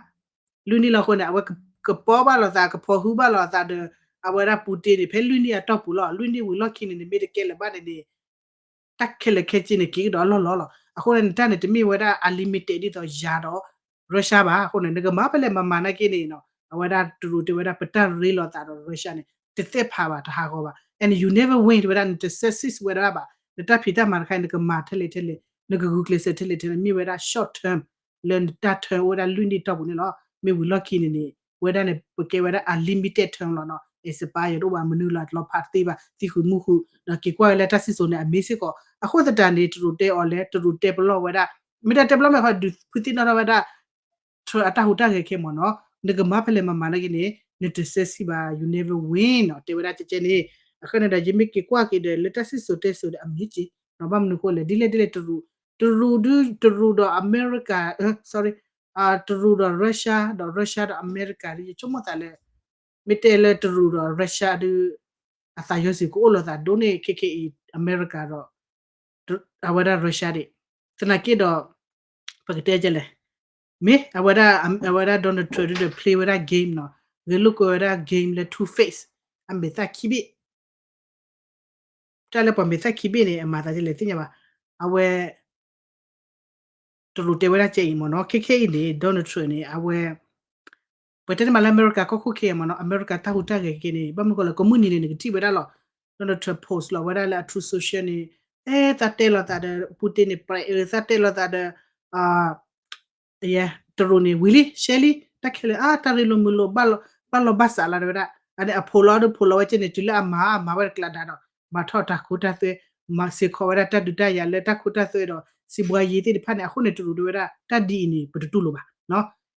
လွံၢ်နံၣ်လီၤအဃိန့ၣ် အဝဲကပီၢ်ဘၣ်လိာ်သး ကဖီၣ်ဟုၣ်ဘၣ်လိာ်သးဒီး အဝဲဒၣ် Putin န့ၣ် ဖဲလွံၢ်နံၣ်အတီၢ်ပူၤလီၤ. လွံၢ်နံၣ်ဝံၤလီၢ်ခံန့ၣ် နမ့ၢ်တကဲလၢၤဘၣ်န့ၣ်န့ၣ် တၢ်ခဲလၢာ်ခဲဆ့န့ၣ် က့ၤကဒီးအလီၢ်လီၤလီၤ. အဃိန့ၣ် နတၢ်န့ၣ် တမ့ၢ်ဝဲဒၣ် unlimited ဒ်သိးယၤဒီး Russia ဘၣ်. အဃိန့ၣ် နကမၤဖဲလဲၣ်မၤမၤနာ်က့န့ၣ်နီၤ အဝဲဒၣ်တရူးတဲဝဲဒၣ် ပတၢ်ရ့လိာ်သးဒီး Russia န့ၣ် တသ့ၣ်ဖးဘၣ် တဟးဂီၤဘၣ်. And you never win တဲဝဲဒၣ် နတ success ဝဲဒၣ်ဘၣ်. နတၢ်ဖံးတၢ်မၤတခါအံၤ နကမၤထဲလဲၣ်ထဲလဲၣ် နကဂုာ်ကျဲးစၢးထဲလဲၣ်ထဲလဲၣ် မ့ၢ်ဝဲဒၣ် short term လၢနတၢ် term အိၣ်ဝဲဒၣ်လွံၢ်နံၣ်တီၢ်ပူၤန့ၣ်လီၤ. မ့ၢ်ဝံၤလီၢ်ခံန့ၣ်န့ၣ် ဝဲဒၣ်န့ၣ် ပကဲဝဲဒၣ် unlimited term လီၤနီၤ. expire တအိၣ်ဘၣ် မနုၤလၢအတလီၤဖးတသ့ဘၣ် သံဃုာ်မူဃုာ် ဒီးက့ၤကွၢ်ဝဲလၢတၢ်စံၣ်စိၤန့ၣ် အမ့ၢ်စ့ၢ်ကီး အဃိသတးန့ၣ် တရူးတဲအီၤလဲၣ် တရူးတဲပလီၢ်ဝဲဒၣ် မ့ၢ်တၢ်တဲပလီၢ်မ့ၢ်ခီ ဒုးဖုသ့ၣ်နီၣ်ထီၣ်ဝဲဒၣ် Trump အတၢ်ဟူးတၢ်ဂဲၤခဲမ့ၢ်နီၤ နကမၤဖဲလဲၣ်မၤမၤနာ်က့န့ၣ် နတ success ဘၣ် you never win နီၤ တဲဝဲဒၣ်ကဲကဲန့ၣ် အဃိန့ၣ်ဒီး ယမ့ၢ်က့ၤကွၢ်က့ၤဒီးလၢတၢ်စံၣ်စိၤတဲစိၤဒီးအမ့ၢ်က့ၤ ဘၣ်မနုၤအဃိလဲၣ် ဒ်လဲၣ်ဒ်လဲၣ်တရူး တရူးဒု တရူးဒီးအမဲရကၤ sorry တရူးဒီး Russia ဒီး Russia ဒီးအမဲရကၤ ယဆိကမိၣ်သးလၢ မ့ၢ်တဲလၢတရူးဒီး Russia ဒု အသးယီၤစံၣ်ကအိၣ်လိာ်သးဒိၣ်န့ၢ်ခဲခဲအံၤ အမဲရကၤဒီး အဝဲဒၣ် Russia ဒံး သနာ်က့ဒီး ပကတဲကဲလဲၣ် မ့ၢ်အဝဲဒၣ် အဝဲဒၣ် Donald Trump ဒုဒီး play ဝဲဒၣ် game နီၤ ဂဲၤလိာ်ကွဲဝဲဒၣ် game လၢ two face အမဲာ်သၣ်ခံဘ့ၣ် တၢ်လၢပှၤမဲာ်သၣ်ခံဘ့ၣ်န့ၣ် အမၤသးဒ်လဲၣ်သ့ၣ်ညါဘၣ် အဝဲ တရူးတဲဝဲဒၣ်ကဲအံၤမ့ၢ်နီၤ ခဲခဲအံၤန့ၣ် Donald Trump န့ၣ် အဝဲ ပတဲန့ၣ်မးလၢအမဲရကၤကီၢ်ခိၣ်ခဲအံၤမ့ၢ်နီၤ, အမဲရကၤတၢ်ဟူးတၢ်ဂဲၤက့ၤန့ၣ် ဘၣ်မနုၤဃိလဲၣ် ကိးမုၢ်နံၤန့ၣ် နကထံၣ်ဝဲဒၣ်လီၤ. Donald Trump post လီၤဝဲဒၣ်လၢအ Truth Social န့ၣ်, အဲ သးတဲလီၤသးဒီး Putin န့ၣ် ပြဲး အၢ သးတဲလီၤသးဒီး တရူးန့ၣ် ဝံၤလံ ရှဲလံ တၢ်ခဲလၢာ် အါ တၢ်ရ့လိာ်မုာ်လိာ် ဘၣ်လီၤဘၣ်စးလီၤတဲဝဲဒၣ်. အန့ၣ်အဖိးလီၤဒီးဖိးလီၤဝဲကဲန့ၣ် တုၤလၢအမၤ အမၤဝဲတကျးဒါဒီး မၤထီၣ်တၢ်ခိတၢ်သွဲ, မၤစ့ၢ်ကီးဝဲဒၣ်တၢ်ဒုးတၢ်ယၤလၢတၢ်ခိတၢ်သွဲဒီး စံးဘှါယ့သ့ၣ်တဖၣ်န့ၣ် အဃိန့ၣ် တရူးတဲဝဲဒၣ် တၢ်ဒ်အံၤန့ၣ် ပတတူၢ်လိာ်ဘၣ်.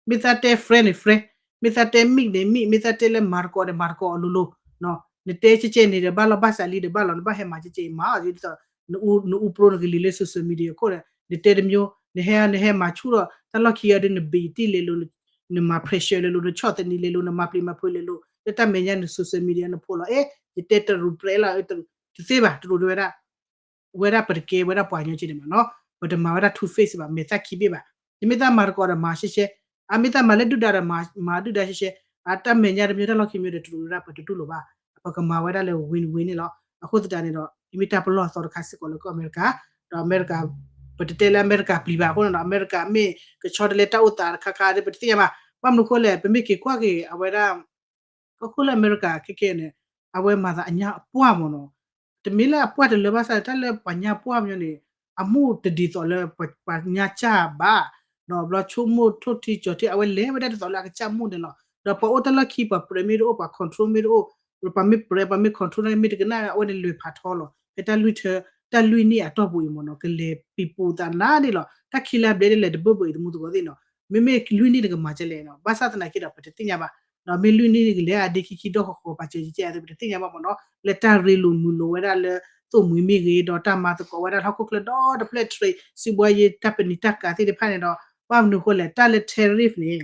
မ့ၢ်သးတဲ friend န့ၣ် friend, မ့ၢ်သးတဲ မိၣ်န့ၣ် မိၣ်, မ့ၢ်သးတဲလၢမၤသကိးဒီးမၤသကိးအီၤလိၤလိၤ, နတဲကဲကဲန့ၣ်ဒီး ဘၣ်လီၤဘၣ်စးလံဒီးဘၣ်လီၤ နဘၣ်ဟဲမၤကဲကဲအံၤမၤအီၤဒ်သိး နအူပြိနကလံၤလၢ social media အခိၣ်ဒီး နတဲတမျိုး နဟဲ နဟဲမၤဆူၣ်ဒီး တၢ်လီၢ်ခံဂၤဒီး နဘံးတံၢ်လဲၤလိၤ နမၤ pressure လဲၤလိၤ နဆီၣ်သနံးလဲၤလိၤ နမၤပျံၤမၤဖုးလဲၤလိၤ လၢတၢ်မဲာ်ညါန social media နဖိးလီၤ အဲ ယတဲတရူးပြဲးလီၤ တသ့ဘၣ် တရူးတဲဝဲဒၣ် ဝဲဒၣ်ပတကဲဝဲဒၣ်ပှၤညီကဲန့ၣ်မးနီၤ, ပတမၤဝဲဒၣ် two face ဘၣ် မဲာ်သၣ်ခံဘ့ၣ်ဘၣ်. ယမ့ၢ်သးမၤသကိးဒီးမၤရှဲရှဲ, အမ့ၢ်သးမၤလၢဒုၣ်ဒါဒီးမၤဒုၣ်ဒါရှဲရှဲ, အတၢ်မဲာ်ညါတမံၤတၢ်လီၢ်ခံမံၤဒီးတရူးဝဲဒၣ် ပတတူၢ်လိာ်ဘၣ်. ပကမၤဝဲဒၣ်လၢ win win န့ၣ်လီၤ. အဃိသတးန့ၣ်ဒီး ယမ့ၢ်တၢ်ပလီၢ်အသီတခါစ့ၢ်ကီးလၢကီၢ်အမဲရကၤ, ဒီးအမဲရကၤ ပတတဲလၢအမဲရကၤပျံၤဘၣ်အဃိန့ၣ်ဒီး အမဲရကၤမ့ၢ်ကဆီတလဲတၢ်အိၣ်သးတခါခါဒီး ပတသ့ၣ်ညါဘၣ်. ဘၣ်မနုၤအဃိလဲၣ် ပမ့ၢ်က့ၤကွၢ်က့ၤအဝဲဒၣ် ကီၢ်ခိၣ်လၢအမဲရကၤခဲကဲန့ၣ် အဝဲမၤသးအညၣ်အပှၢ်မ့ၢ်နီၤ, တမ့ၢ်လၢအပှၢ်တလၢဘၣ်ဆၣ် တၢ်လၢပှၤညၣ်ပှၢ်မ့ၢ်န့ၣ် အမိၢ်တဒ်သိးလၢပှၤညၣ်စၢ်ဘၣ်, ဒီးဘျီဆိကမိၣ်ထိၣ်ထံကၠီၤထံ အဝဲလဲၤဝဲဒၣ်ဒ်သိးလၢအကစၢ်မိၢ်န့ၣ်လီၤ. ဒီးပှၤအိၣ်တၢ်လီၢ်ခံ ပှၤပြဲးမ့ၢ်တအိၣ် ပှၤ control မ့ၢ်တအိၣ်, ပှၤမ့ၢ်ပြဲး ပှၤမ့ၢ် control န့ၣ်မ့ၢ်တကနၣ် အဝဲန့ၣ်လဲၤဖးထီလီၤ. ဖဲတၢ်လွံၢ်ထၢ တၢ်လွံၢ်နံၣ်အတီၢ်ပူၤအံၤမ့ၢ်နီၤ ကလဲၤပံၤပူၤသးနါဒ်လီၤ. တၢ်ခံလၢအဘျဲၣ်ဒ်လဲၣ်တဘၢၣ်ဘၢၣ်အံၤ တမူသကိးသ့ၣ်နီၤ, မ့မ့ၢ်လွံၢ်နံၣ်တကမၤကလဲၣ်နီၤ, ဘၣ်ဆၣ်သနာ်က့ဒီး ပတသ့ၣ်ညါဘၣ်. ဒီးမ့ၢ်လွံၢ်နံၣ်ကလဲၤအဒ့ခံခံဒီၣ်ဃီဃီ ပာ်စၢၤကဲကဲအသိး ပတသ့ၣ်ညါဘၣ်မ့ၢ်နီၤ, လၢတၢ်ရ့လိာ်မုာ်လိာ်ဝဲဒၣ်လၢ သိၣ်မှံၤမ့ၢ်ဂ့ၤ ဒီးတၢ်မၤသကိးဝဲဒၣ်လၢဟီၣ်ခိၣ်ချၢဒီတဖျၢၣ် trade စံးဘှါယ့ တၢ်ပနံာ်တၢ်ကၤသ့ၣ်တဖၣ်န့ၣ်ဒီး ဘၣ်မနုၤအဃိလဲၣ် တၢ်လၢ tariff န့ၣ်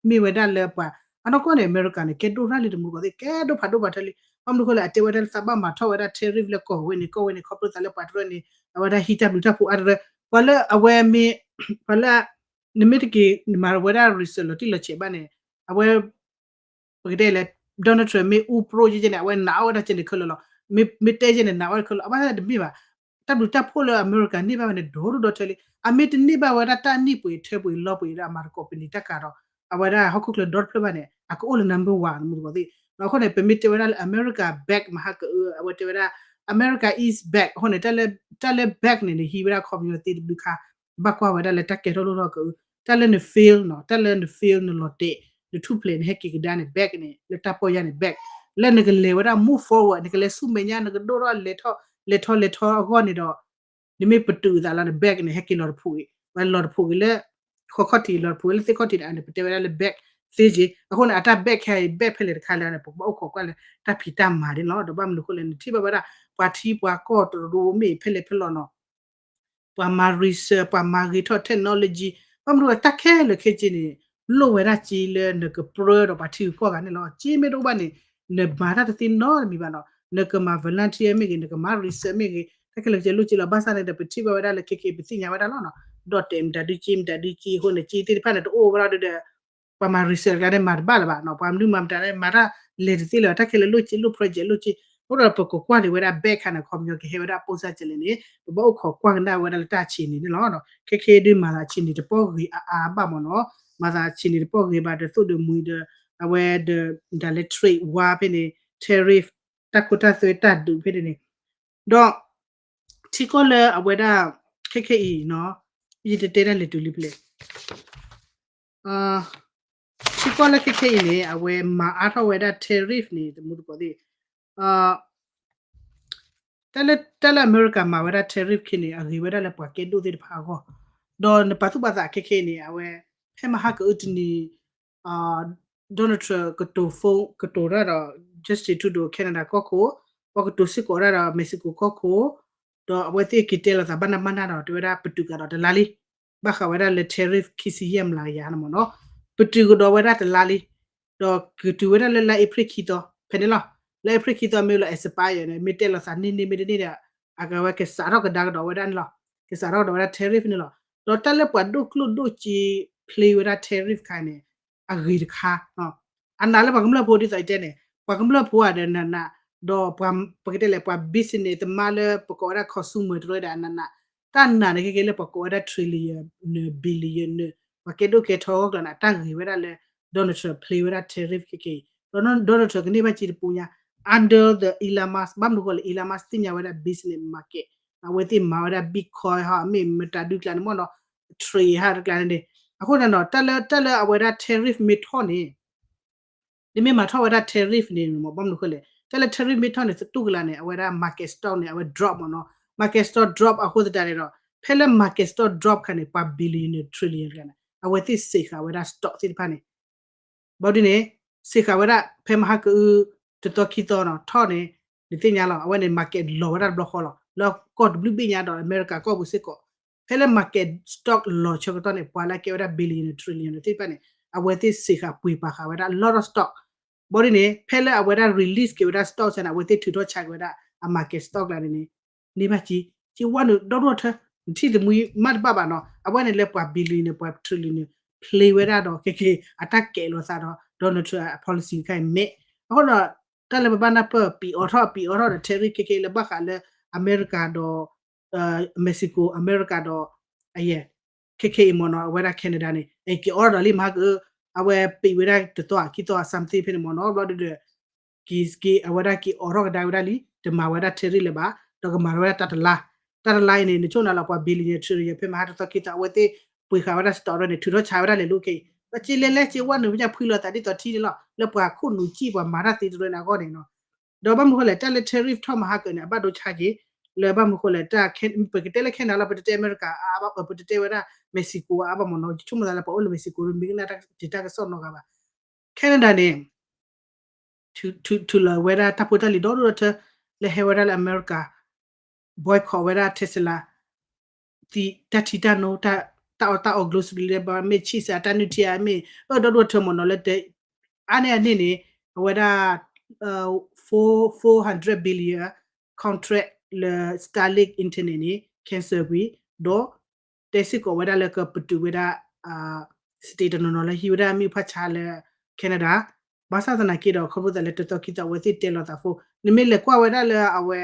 မ့ၢ်ဝဲဒၣ်လၢပှၤ အနီၢ်ကီၢ်န့ၣ် အမဲရကၤန့ၣ် ကဲဒိၣ်ရၣ်လံတမူသကိးသ့ၣ် ကဲဒိၣ်ဖးဒိၣ်ဖးထၢလံ. ဘၣ်မနုၤအဃိလဲၣ် အတဲဝဲဒၣ်လၢသးဘၣ်မၤထီၣ်ဝဲဒၣ် tariff လၢကီၢ်ဝဲန့ၣ် ကီၢ်ဝဲန့ၣ် ခီဖျိသးလၢပှၤတရၢန့ၣ် အဝဲဒၣ်ဟံးတၢ်ဘျုးတၢ်ဖှိၣ်အါတရၢ, ပှၤလၢအဝဲမ့ၢ် ပှၤလၢ နမ့ၢ်တက့ၤ နမၤဝဲဒၣ် research လီၤတံၢ်လီၤဆဲးဘၣ်န့ၣ် အဝဲ ပကတဲလဲၣ် Donald Trump မ့ၢ်အူပြိယဲကဲန့ၣ် အဝဲနာ်အီၣ်ဝဲဒၣ်ကဲန့ၣ်ခဲလၢာ်လီၤ. မ့ၢ်တဲယဲန့ၣ် နာ်အီၣ်ခဲလၢာ် အဘၣ်ဆၣ်န့ၣ်တမ့ၢ်ဘၣ်. တၢ်ဘျုးတၢ်ဖှိၣ်လၢအမဲရကၤန့ၢ်ဘၣ်ဝဲန့ၣ် ဒီဒိၣ်ဒီထၢလံ. အမ့ၢ်တန့ၢ်ဘၣ်ဝဲဒၣ်တၢ်နံၣ်ပှ့ၤထၢပှ့ၤလီပှ့ၤဒီးအမၤသကိးပနံာ်တၢ်ကၤဒီး အဝဲဒၣ်ဟီၣ်ခိၣ်ချၢဒီတဖျၢၣ်ဘၣ်န့ၣ် အကအိၣ်လၢ number one မူသကိးသ့ၣ်. အဃိန့ၣ် ပမ့ၢ်တဲဝဲဒၣ်လၢ America back မဟါကအၢ အဝဲတဲဝဲဒၣ် America is back အဃိန့ၣ် တၢ်လၢ back န့ၣ် နဟံးဝဲဒၣ်ခီပညီသ့တဘျုးခါ ဘၣ်ကွၢ်ဝဲဒၣ်လၢတၢ်ကဲထီၣ်လိၣ်ထီၣ်ကအၢ တၢ်လၢန fail နီၤ တၢ်လၢန fail နလီၤတဲာ် နထူၣ်ဖျဲး နဟဲက့ၤကဒါန့ၣ် back န့ၣ် လၢတၢ်ပီၢ်ယၢ်န့ၣ် back လၢနကလဲၤဝဲဒၣ် move forward နကလဲၤဆူမဲာ်ညါ နကဒိၣ်ထီၣ်လဲၤထီၣ် လဲၤထီၣ်လဲၤထီအဂီၢ်န့ၣ်ဒီး နမ့ၢ်ပတုာ်သးလီၤန့ၣ် back န့ၣ် ဟဲက့ၤလီၤတဖိးဂ့ၤ ဝဲလီၤတဖိးဂ့ၤလၢ ဃီခီၣ်ထံး လီၤတဖိးဂ့ၤလၢသ့ၣ်ခီၣ်ထံးန့ၣ် အန့ၣ် ပတဲဝဲဒၣ်လၢ back သ့က့ အဃိန့ၣ် အတၢ် back ခဲအံၤ back ဖဲလဲၣ်တခါလဲၣ်န့ၣ် ပကဘၣ်အိၣ်ခိးကွၢ်လၢတၢ်ဖံးတၢ်မၤန့ၣ်လီၤ. ဒီးဘၣ်မနုၤအဃိလဲၣ် နထံၣ်ဘၣ်ဝဲဒၣ် ပှၤထံပှၤကီၢ်တရူးမ့ၢ်ဖဲလဲၣ်ဖဲလဲၣ်နီၤ ပှၤမၤ research ပှၤမၤဂ့ၤထီၣ် technology ဘၣ်မနုၤအဃိ တၢ်ခဲလၢာ်ခဲဆ့န့ၣ် လိၣ်ဝဲဒၣ်စ့လၢနကပြၢဒီးပှၤထံဂုၤကီၢ်ဂၤန့ၣ်လီၤ. စ့မ့ၢ်တအိၣ်ဘၣ်န့ၣ် နမၤတၢ်တသ့နီတမံၤဘၣ်နီၤ. နကမၤ volunteer မ့ၢ်ဂ့ၤ နကမၤ research မ့ၢ်ဂ့ၤ တၢ်ခဲလၢာ်ခဲဆ့လိၣ်စ့လီၤ. ဘၣ်ဆၣ်န့ၣ်ဒီး ပထံၣ်ဘၣ်ဝဲဒၣ်လၢခဲခဲအံၤ ပသ့ၣ်ညါဝဲဒၣ်လီၤနီၤ. ဒီးတဲာ်မတၤဒုက့ မတၤဒုက့အဃိန့ၣ် စ့သ့ၣ်တဖၣ်န့ၣ် တအိၣ်ဝဲဒၣ်ဒီး ပှၤမၤ research တဂၤန့ၣ် မၤတဘၣ်လၢၤဘၣ်နီၤ. ပှၤမနုၤမၤမတၤန့ၣ် မၤတၢ်လဲၤတသ့လၢၤဘၣ်. တၢ်ခဲလၢာ်လိၣ်စ့လိၣ် project လိၣ်စ့ အဃိဒီးပကကွၢ်န့ၢ်ဝဲဒၣ် back ခါန့ၣ် ခီပညီကဟဲဝဲဒၣ် ပိၢ်စၢ်ကလဲၣ်န့ၣ် ပဘၣ်အိၣ်ခိးကွၢ်ကနၣ်ဝဲဒၣ်လၢတၢ်ဆံးန့ၣ်န့ၣ်လီၤ. ခဲခဲဒုးမၤသးဆံးန့ၣ်တပီၢ်ဂ့ၤအါအါဘၣ်မ့ၢ်နီၤ. မၤသးဆံးန့ၣ်တပီၢ်ဂ့ၤဘၣ်ဒီးသိၣ်ဒီးမှံဒီး အဝဲဒီး ဒၣ်လဲာ် trade war ဖဲန့ၣ် tariff တၢ်ခိတၢ်သွဲတၢ်ဒုးဖဲန့ၣ်န့ၣ် ဒီး ထံကီၢ်လၢအဝဲဒၣ် ခဲခဲအံၤနီၤ ယတတဲတၢ်လဲၤတုၤလံဖဲလဲၣ် ထံကီၢ်လၢခဲခဲအံၤန့ၣ် အဝဲမၤအါထီၣ်ဝဲဒၣ် tariff န့ၣ် တမူသကိးသ့ၣ် တၢ်လၢ တၢ်လၢအမဲရကၤမၤဝဲဒၣ် tariff ခဲန့ၣ် အဂ့ၤဝဲဒၣ်လၢပှၤကဲဒိၣ်သ့ၣ်တဖၣ်အဂီၢ်, ဒီးနပာ်သူၣ်ပာ်သးခဲခဲအံၤန့ၣ် အဝဲ ဖဲမဟါကအုတနံၤ Donald Trump ကတိၤ phone ကတိၤတၢ်ဒီး Justin Trudeau Canada ကီၢ်ခိၣ်, ပှၤကတိၤစ့ၢ်ကီးဒၣ်ဒီး Mexico ကီၢ်ခိၣ်, ဒီးအဝဲသ့ၣ်က့ၤတဲလိာ်သးဘၣ်နၢ်ဘၣ်နၢ်ဒီး တဲဝဲဒၣ်ပတုာ်ကဒီးတလါလံ, ဘၣ်ဃးဝဲဒၣ်လၢ tariff ခံဆံယဲၢ်မျးကယၤန့ၣ်မ့ၢ်နီၤ, ပတုာ်ကဒီးဝဲဒၣ်တလါလံ, ဒီးကတုၤဝဲဒၣ်လၢလါအ့ဖြ့ၣ်ခံသီ ဖဲန့ၣ်လီၤ, လါအ့ဖြ့ၣ်ခံသီမ့ၢ်လီၤ expire န့ၣ် မ့ၢ်တဲလိာ်သးန့ၢ်န့ၢ်မ့ၢ်တန့ၢ်ဒီး အကဝဲကစးထီၣ်ကဒါကဒီးဝဲဒၣ်န့ၣ်လီၤ, ကစးထီၣ်ကဒီးဝဲဒၣ် tariff န့ၣ်လီၤ, ဒီးတၢ်လၢပှၤဒိၣ်ကျိၣ်ဒိၣ်စ့ play ဝဲဒၣ် tariff ခါန့ၣ် အဂ့ၤတခါ အနာ်လၢပှၤကမျၢၢ်ဖိဒ်သိးအတဲန့ၣ် ပှၤကမျၢၢ်ဖိဧါဒီးနးနး, ဒီးပှၤ ပကတဲလဲၣ် ပှၤ business သမားလၢပကိးဝဲဒၣ် consumer တရၢဒီးအနးနး, တၢ်နာ်န့ၣ်ခဲကဲလၢပှၤကိးဝဲဒၣ် trillionaire billion ပှၤကဲဒိၣ်ကဲထီအဂီၢ်ကျါန့ၣ် အတၢ်ဂ့ၤဝဲဒၣ်လၢ Donald Trump ဖျ့ဝဲဒၣ် tariff ခဲကနံၣ်အံၤ, ဒီး Donald Trump ကန့ၢ်ဘၣ်စ့တပူညါ under the Elon Musk ဘၣ်မနုၤအဃိလဲၣ် Elon Musk သ့ၣ်ညါဝဲဒၣ် business market အဝဲသ့ၣ်မၤဝဲဒၣ် Bitcoin ဟီ မ့ၢ်မတၤဒုကျါန့ၣ်မ့ၢ်နီၤ trade ဟီတကျါန့ၣ်န့ၣ်, အဃိသတးဒီး တၢ်လၢ တၢ်လၢအဝဲဒၣ် tariff မ့ၢ်ထီၣ်န့ၣ် နမ့ၢ်မၤထီၣ်ဝဲဒၣ် tariff န့ၣ်မ့ၢ် ဘၣ်မနုၤအဃိလဲၣ် တၢ်လၢ tariff မ့ၢ်ထီၣ်န့ၣ် သတူၢ်ကလာ်န့ၣ် အဝဲဒၣ် market stock န့ၣ် အဝဲ drop မ့ၢ်နီၤ, market stock drop အဃိသတးန့ၣ်ဒီး ဖဲလၢ market stock drop ခါန့ၣ် ပှၤ billionaire trillionaire ကျါန့ၣ် အဝဲသ့ၣ်စ့းဃာ်ဝဲဒၣ် stock သ့ၣ်တဖၣ်န့ၣ် ဘၣ်ဒ်န့ၣ် စ့းဃာ်ဝဲဒၣ် ဖဲမဟါကအု တသီခံသီနီၤ ထီၣ်န့ၣ် နသ့ၣ်ညါလီၤ အဝဲန့ၣ် market လီၤဝဲဒၣ်တဘျီဃီလီၤ လၢကီၢ်တဘျုးဘ့ၣ်ညါဒီး အမဲရကၤကီၢ်ပူၤစ့ၢ်ကီး, ဖဲလၢ market stock လီၤဆၢကတီၢ်န့ၣ် ပှၤလၢအကဲဝဲဒၣ် billionaire trillionaire သ့ၣ်တဖၣ်န့ၣ် အဝဲသ့ၣ်စ့းဃာ်ပှ့ၤပာ်ဃာ်ဝဲဒၣ် lot of stock, ဘၣ်ဒ်န့ၣ် ဖဲလၢအဝဲဒၣ် release က့ၤဝဲဒၣ် stock စ့ၢ်န့ၣ် အဝဲသ့ၣ်ထုးထီၣ်ဆါက့ၤဝဲဒၣ် အ market stock ကျါန့ၣ်န့ၣ် န့ၢ်ဘၣ်က့ၤ က့ဝါနုာ်ဒီဒူၣ်ထၢ နထံၣ်သမံမးတဘၣ်ဘၣ်နီၤ အဝဲန့ၣ်လၢပှၤ billionaire ပှၤ trillionaire န့ၣ် ဖျ့ဝဲဒၣ်ဒီး ခဲက့ အတၢ်ကဲးလိာ်သးဒီး Donald Trump အ policy တခါအံၤမ့ၢ် အဃိဒီး တၢ်လၢပဘၣ်နၢ်ပၢၢ် ပံၤအိးထီၣ် ပံၤအိးထီၣ်ဒီး tariff ခဲက့လၢဘၣ်ဃးလၢ အမဲရကၤဒီး Mexico အမဲရကၤဒီး အယဲ ခဲက့အံၤမ့ၢ်နီၤ အဝဲဒၣ် Canada န့ၣ် အက့ၤအိးထီၣ်ဒီးလံမဟါက အဝဲပံးဝဲဒၣ်တသီခံသီအ something ဖဲန့ၣ်မ့ၢ်နီၤ ဘျီဒုဒီး က့ၤ က့ၤအဝဲဒၣ်က့ၤအိးထီၣ်ကဒါဝဲဒၣ်လံ တမၤဝဲဒၣ် tariff လၢၤဘၣ် ဒီးကမၤထီၣ်ဝဲဒၣ်တၢ်တလါ တၢ်တလါအံၤန့ၣ် နဆိကမိၣ်လီၤ ပှၤ billionaire trillionaire ဖဲမဟါတသီခံသီ အဝဲသ့ၣ်ပှ့ၤဃာ်ဝဲဒၣ် stock န့ၣ် ထုးထီၣ်ဆါဝဲဒၣ်လဲၤလိၤခဲအံၤ ဒီးက့လဲၤလဲၤ က့ဝါနုာ်မ့ၢ်ညါဖှံလီၤသးဒ်သိးထံန့ၣ်လီၤ လၢပှၤခိၣ်နူာ်ကံၣ်ပှၤမၤတၢ်သ့တရၢန့ၣ်အဂီၢ်န့ၣ်နီၤ ဒီးဘၣ်မနုၤဃိလဲၣ် တၢ်လၢ tariff ထီၣ်မဟါကန့ၣ် အဘၣ်ဒိဆါက့ၤ လၢဘၣ်မနုၤဃိလဲၣ် တၢ် ပကတဲလၢ Canada လီၤ ပတတဲအမဲရကၤအါဘၣ် ပတတဲဝဲဒၣ် Mexico အါဘၣ်မ့ၢ်နီၤ ယဆိကမိၣ်သးလၢပှၤအိၣ်လၢ Mexico မ့ၢ်ကနၣ်တၢ်ကစီၣ်နီတဂၤဘၣ် Canada န့ၣ် ထုးလီၤဝဲဒၣ်တၢ်ဖိတၢ်လံၤဒီဒူၣ်ဒီထၢ လၢဟဲဝဲဒၣ်လၢအမဲရကၤ boycott ဝဲဒၣ် Tesla သံးတၢ်ထံတၢ်နိ တၢ်အီၣ်တၢ်အီ grocery လၢဘၣ်မ့ၢ် cheese အတၢ်နုၢ်ထံအမ့ၢ် အၢဒီဒူၣ်ဒီထၢမ့ၢ်နီၤ လၢ အါန့ၢ်အန့ၣ်န့ၣ် အဝဲဒၣ် four four hundred billion contract လၢ Starlink internet န့ၣ် cancel ကွံာ် ဒီး တဲစ့ၢ်ကီးဝဲဒၣ်လၢကပတုာ်ဝဲဒၣ် state တနီၤနီၤလၢဟံးဝဲဒၣ်မ့ၣ်အူဖးဆါလၢ Canada ဘၣ်ဆၣ်သနာ်က့ဒီး ခီဖျိသးလၢတသီခံသီအဝဲသ့ၣ်တဲလီၤသးဖိ နမ့ၢ်လဲၤကွၢ်ဝဲဒၣ်လၢအဝဲ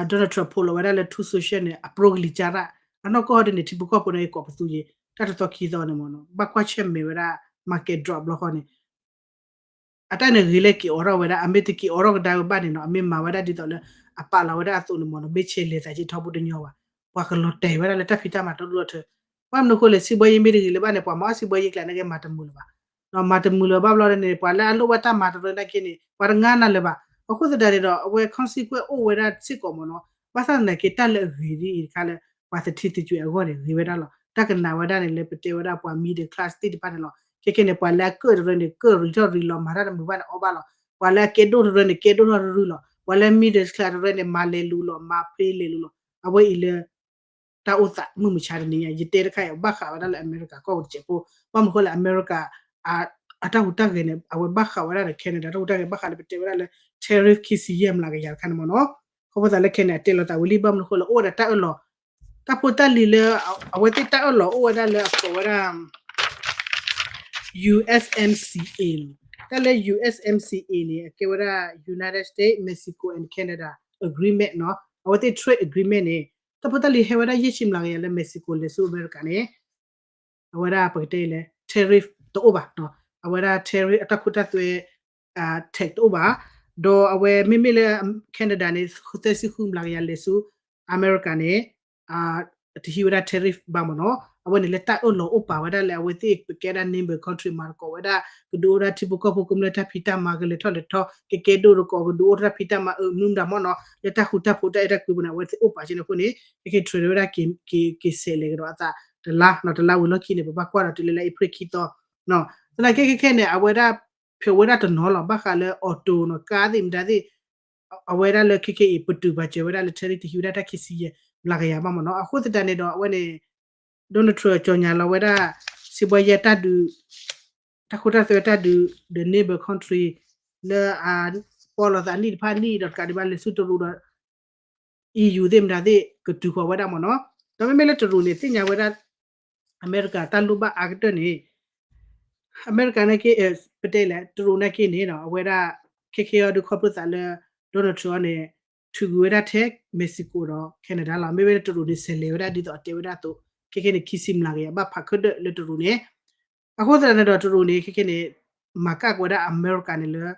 Donald Trump ဖိးလီၤဝဲဒၣ်လၢ Truth Social န့ၣ် အပျိကလံၤကၢ်ရၣ် အနီၢ်ကီၢ်ဒ်န့ၣ် ထံဖိကီၢ်ဖိန့ၣ် ကိးပသူယ့ၤ တၢ်တသီခံသီန့ၣ်မ့ၢ်နီၤ ဘၣ်ကွၢ်ဆၢၣ်မဲာ်ဝဲဒၣ် market drop ဘျီဃီန့ၣ် အတၢ်န့ၣ်ဂ့ၤလၢက့ၤအိးထီၣ်ဝဲဒၣ် အမ့ၢ်တက့ၤအိးထီၣ်ကဒါဝဲဘၣ်န့ၣ်နီၤ အမ့ၢ်မၤဝဲဒၣ်ဒ်သိးလၢ အပာ်လီၤဝဲဒၣ်အသိးန့ၣ်မ့ၢ်နီၤ မ့ၢ်ဆဲးလဲၤသးက့ၤထီဘိတညီဘၣ် ပှၤကလီၤတဲာ်ဝဲဒၣ်လၢတၢ်ဖံးတၢ်မၤတဒူၣ်ဒီထၢ ဘၣ်မနုၤအဃိလဲၣ် စံးဘှီယ့မ့ၢ်တဂ့ၤလၢၤဘၣ်န့ၣ် ပှၤမၤအီၣ်စံးဘှီယ့ကျါန့ၣ်က့ၤမၤတမုာ်လၢၤဘၣ် မၤတမုာ်လၢၤဘၣ်ဘျီန့ၣ် ပှၤလၢအလိၣ်ဝဲတၢ်မၤတရၢနာ်က့န့ၣ် ပှၤတငါနၤလၢၤဘၣ် အဃိသတးန့ၣ်ဒီး အဝဲ consequence အိၣ်ဝဲဒၣ်စ့ၢ်ကီးမ့ၢ်နီၤ ဘၣ်ဆၣ်သနာ်က့ တၢ်လၢအဂ့ၤဒ်အံၤတခါလၢ ပှၤသထံသကွံာ်အဂီၢ်န့ၣ် ဂ့ၤဝဲဒၣ်လီၤ တၢ်ကနၣ်ဝဲဒၣ်န့ၣ် လၢပတဲဝဲဒၣ်ပှၤ middle class သ့ၣ်တဖၣ်န့ၣ်လီၤ ခဲကဲန့ၣ် ပှၤလၢအကၢၣ်တရၢန့ၣ် ကၢၣ်ရံၣ်ထီၣ်ရံၣ်လီၤ မၤတၢ်တမုာ်ဘၣ်န့ၣ် အီၣ်ဘၣ်လီၤ ပှၤလၢအကဲဒိၣ်တရၢန့ၣ် ကဲဒိၣ်ထီၣ်ရံၣ်လီၤ ပှၤလၢ middle class တရၢန့ၣ် မၤလဲၤလူၤလီၤ မၤဖှ့လဲၤလူၤလီၤ အဝဲအံၤလၢ တၢ်အိၣ်သးမုၢ်မဆါတနံၤညါ ယတဲတခါအံၤ ဘၣ်ဃးဝဲဒၣ်လၢအမဲရကၤကီၢ်ပူၤတစဲးဖိ ဘၣ်မနုၤဃိလၢအမဲရကၤ အတၢ်ဟူးတၢ်ဂဲၤန့ၣ် အဝဲဘၣ်ဃးဝဲဒၣ်ဒီး Canada တၢ်ဟူးတၢ်ဂဲၤဘၣ်ဃးလၢပတဲဝဲဒၣ်လၢ tariff ခံဆံယဲၢ်မျးကယၤတခါန့ၣ်မ့ၢ်နီၤ ခီဖျိသးလၢ Canada တဲလီၤသးဝံၤလံ ဘၣ်မနုၤဃိလၢအိၣ်ဝဲဒၣ်တၢ်အၢၣ်လီၤ တၢ်ဖိတၢ်လံၤလၢ အဝဲသ့ၣ်တၢ်အၢၣ်လီၤအိၣ်ဝဲဒၣ်လၢအကိးဝဲဒၣ် USMCA န့ၣ် တၢ်လၢ USMCA န့ၣ် အကဲဝဲဒၣ် United States Mexico and Canada Agreement နီၤ အဝဲသ့ၣ် trade agreement န့ၣ် တၢ်ဖိတၢ်လံၤဟဲဝဲဒၣ်ယဲၢ်ဆံမျးကယၤလၢ Mexico လဲၤဆူအမဲရကၤန့ၣ် အဝဲဒၣ်ပကတဲလၢ tariff တအိၣ်ဘၣ် အဝဲဒၣ် tariff အတၢ်ခိတၢ်သွဲ tax တအိၣ်ဘၣ် ဒီးအဝဲမ့မ့ၢ်လၢ Canada န့ၣ် သၢဆံဃုမျးကယၤလဲၤဆူ အမဲရကၤန့ၣ် တဟံးဝဲဒၣ် tariff ဘၣ်မ့ၢ်နီၤ အဝဲန့ၣ်လၢတၢ်အၢၣ်လီၤအိၣ်ပာ်ဝဲဒၣ်လၢအဝဲသ့ၣ်ပကဲဒၣ် neighbor country မၤသကိးဝဲဒၣ် ကဒုးအိၣ်ဒၣ်ထံဖိကီၢ်ဖိကမျၢၢ်တၢ်ဖံးတၢ်မၤကလဲၤထီၣ်လဲၤထီ ကကဲဒိၣ်သကိး ကဒုးအိၣ်တၢ်ဖံးတၢ်မၤအၢမနုၤမတၤမ့ၢ်နီၤ လၢတၢ်ဃူတၢ်ဖိးတၢ်အဲၣ်တၢ်ကွံပူၤန့ၣ် အဝဲသ့ၣ်အိၣ်ပာ်က့ၤန့ၣ်အဃိန့ၣ် ကက့ၤ trade ဝဲဒၣ် က့ၤဆဲးလဲၤကဒီးအသးတလါ တလါဝံၤလီၢ်ခံန့ၣ် ပဘၣ်ကွၢ်ဒီးတုၤလၢလၢ April ခံသီ သနာ်က့ခဲခဲန့ၣ် အဝဲဒၣ် ဖျိးဝဲဒၣ်တနီၤလီၤ ဘၣ်ဃးလၢ auto နီၤ ကါသ့ၣ်မတၤသ့ၣ် အဝဲဒၣ်လၢခဲခဲအံၤ ပတုာ်ပာ်စၢၤဝဲဒၣ်လၢ tariff တဟံးဝဲဒၣ်တၢ်ခံဆံယဲၢ်မျးကယၤဘၣ်မ့ၢ်နီၤ အဃိသတးန့ၣ်ဒီး အဝဲန့ၣ် Donald Trump ကၠီၣ်ညါလီၤဝဲဒၣ် စံးဘှီယဲတၢ်ဒုး တၢ်ခိတၢ်သွဲတၢ်ဒုး the neighbor country လၢအပီၣ်လိာ်သးနံၣ်တဖၣ်နံၣ်ဒီးတကးဒံးဘၣ်လဲၤဆူတရူးဒီး EU သ့ၣ်မတၤသ့ၣ် ကတုၤဃီၤဝဲဒၣ်မ့ၢ်နီၤ ဒီးမ့မ့ၢ်လၢတရူးန့ၣ် သ့ၣ်ညါဝဲဒၣ် အမဲရကၤတၢ်လိၣ်ဘၣ်အါကတၢၢ်န့ၣ် အမဲရကၤနာ်က့ ပတဲလဲၣ် တရူးနာ်က့န့ၣ် အဝဲဒၣ် ခဲခဲအံၤဒုးခီဖျိသးလၢ Donald Trump န့ၣ် ထုးကွံာ်ဝဲဒၣ်ထဲ Mexico ဒီး Canada လီၤ မ့မ့ၢ်လၢတရူးန့ၣ် ဆဲးလဲၤဝဲဒၣ်ဒ်သိးအတဲဝဲဒၣ်အသိး ခဲခဲန့ၣ် ခံဆံမျးကယၤဘၣ်ဖးခၢၣ်ဒၢၣ်လၢတရူးန့ၣ် အဃိသတးန့ၣ်ဒီးတရူးန့ၣ် ခဲခဲန့ၣ် မၤကၣ်ကွံာ်ဝဲဒၣ်အမဲရကၤန့ၣ်လၢ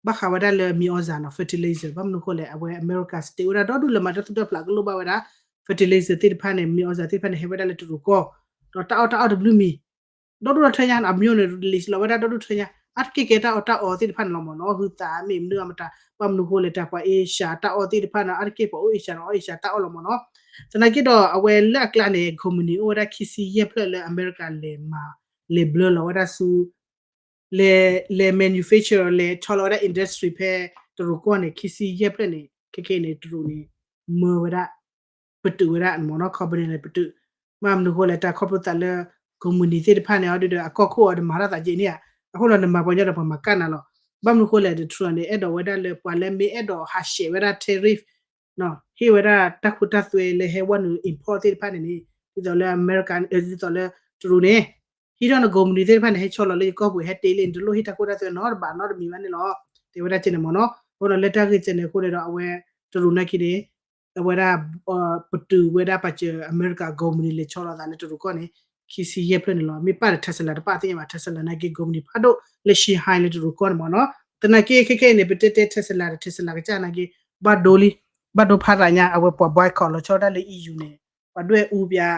ဘၣ်ဃးဝဲဒၣ်လၢမံၤအီၣ်စၢ်နီၤ fertilizer ဘၣ်မနုၤအဃိလဲၣ် အဝဲအမဲရကၤ state ဝဲဒၣ်ဒီဒူၣ်လၢမၤတၢ်သူၣ်တၢ်ဖျးကလိၣ်ဘၣ်ဝဲဒၣ် fertilizer သ့ၣ်တဖၣ်န့ၣ် မံၤအီၣ်စၢ်သ့ၣ်တဖၣ်န့ၣ် ဟဲဝဲဒၣ်လၢတရူးကီၢ် ဒီးတၢ်အီၣ်တၢ်အီတဘျုးမံၤ ဒီဒူၣ်ဒီထၢညါ အမျိုးန့ၣ် release လီၤဝဲဒၣ်ဒီဒူၣ်ထၢညါ အါတက့ၢ်ကဲတၢ်အီၣ်တၢ်အီသ့ၣ်တဖၣ်န့ၣ်လီၤမ့ၢ်နီၤ ဟုသးမ့ၢ်မနုၤအမတၤ ဘၣ်မနုၤအဃိလဲၣ် တၢ်ပှၤအ့ရှါတၢ်အီၣ်သ့ၣ်တဖၣ်န့ၣ် အါတက့ၢ်ပှၤအိၣ်အ့ရှါဒီးအီၣ်အ့ရှါတၢ်အီၣ်လီၤမ့ၢ်နီၤ သနာ်က့ဒီး အဝဲလၢအကျါန့ၣ် ကုမ္ပဏီအိၣ်ဝဲဒၣ်ခံဆံယဲၢ်ဖျၢၣ်လၢအမဲရကၤ လဲၤမၤ လဲၤဘျၢလီၤဝဲဒၣ်ဆူ လဲၤ လဲၤ manufacture လဲၤဆီလီၤဝဲဒၣ် industry ဖဲတရူးကီၢ်န့ၣ် ခံဆံယဲၢ်ဖျၢၣ်န့ၣ် ခဲခဲန့ၣ် တရူးန့ၣ် မၢဝဲဒၣ် ပတုာ်ဝဲဒၣ်မ့ၢ်နီၤ company န့ၣ် ပတုာ် ဘၣ်မနုၤအဃိလဲၣ် တၢ်ခီဖျိသးလၢ ကုမ္ပဏီသ့ၣ်တဖၣ်န့ၣ် အီၤဒုဒီး အကီၢ်ခိၣ်အီၤဒီးမၤထီၣ်သးကဲန့ၣ်ဧါ အဃိဒီးနမၤပှၤညီဒီးပှၤမၤကၣ်နၤလီၤ ဘၣ်မနုၤအဃိလဲၣ် တရူးန့ၣ် အဲၣ်ဒိးဝဲဒၣ်လၢပှၤလၢမ့ၢ်အဲၣ်ဒိးဟးဆှဲးဝဲဒၣ် tariff ဟ့ၣ်ဝဲဒၣ်တၢ်ခိတၢ်သွဲလၢဟဲဝဲနုာ် import သ့ၣ်တဖၣ်န့ၣ်န့ၣ် ဒ်သိးလၢအမဲရကၤ ဒ်သိးလၢတရူးန့ၣ် ဟံးထီၣ်နကုမ္ပဏီသ့ၣ်တဖၣ်န့ၣ် ဟဲဆီလီၤလၢယကီၢ်ပူၤ ဟဲတ့လံ နတလိၣ်ဟ့ၣ်တၢ်ခိတၢ်သွဲနီတဘးနီတမံၤဘၣ်န့ၣ်လီၤ. တဲဝဲဒၣ်ကဲန့ၣ်မ့ၢ်နီၤ အဃိဒီးလၢတၢ်ဂ့ၢ်ကဲန့ၣ်အဃိန့ၣ်ဒီး အဝဲတရူးနာ်က့န့ၣ် အဝဲဒၣ် ပတုာ်ဝဲဒၣ်ပာ်စၢၤအမဲရကၤ ကုမ္ပဏီ လဲၤဆီလီၤသးလၢတရူးကီၢ်န့ၣ် ခံဆံယဲၢ်ဖျၢၣ်န့ၣ်လီၤ. မ့ၢ်ပာ်ဒီး Tesla တပာ်သ့ၣ်ညါဘၣ် Tesla နာ်က့ ကုမ္ပဏီ ဖးဒိၣ်လၢ Shanghai လၢတရူးကီၢ်န့ၣ်မ့ၢ်နီၤ သနာ်က့ခဲခဲအံၤန့ၣ် ပတဲတဲ Tesla ဒီး Tesla ကစၢ်နာ်က့ ဘၣ်ဒိလံ ဘၣ်ဒိဖးသးညါ အဝဲပှၤ boycott လီၤဆီဒၣ်လၢ E U န့ၣ် ပှၤဒွဲၣ်အူပၠး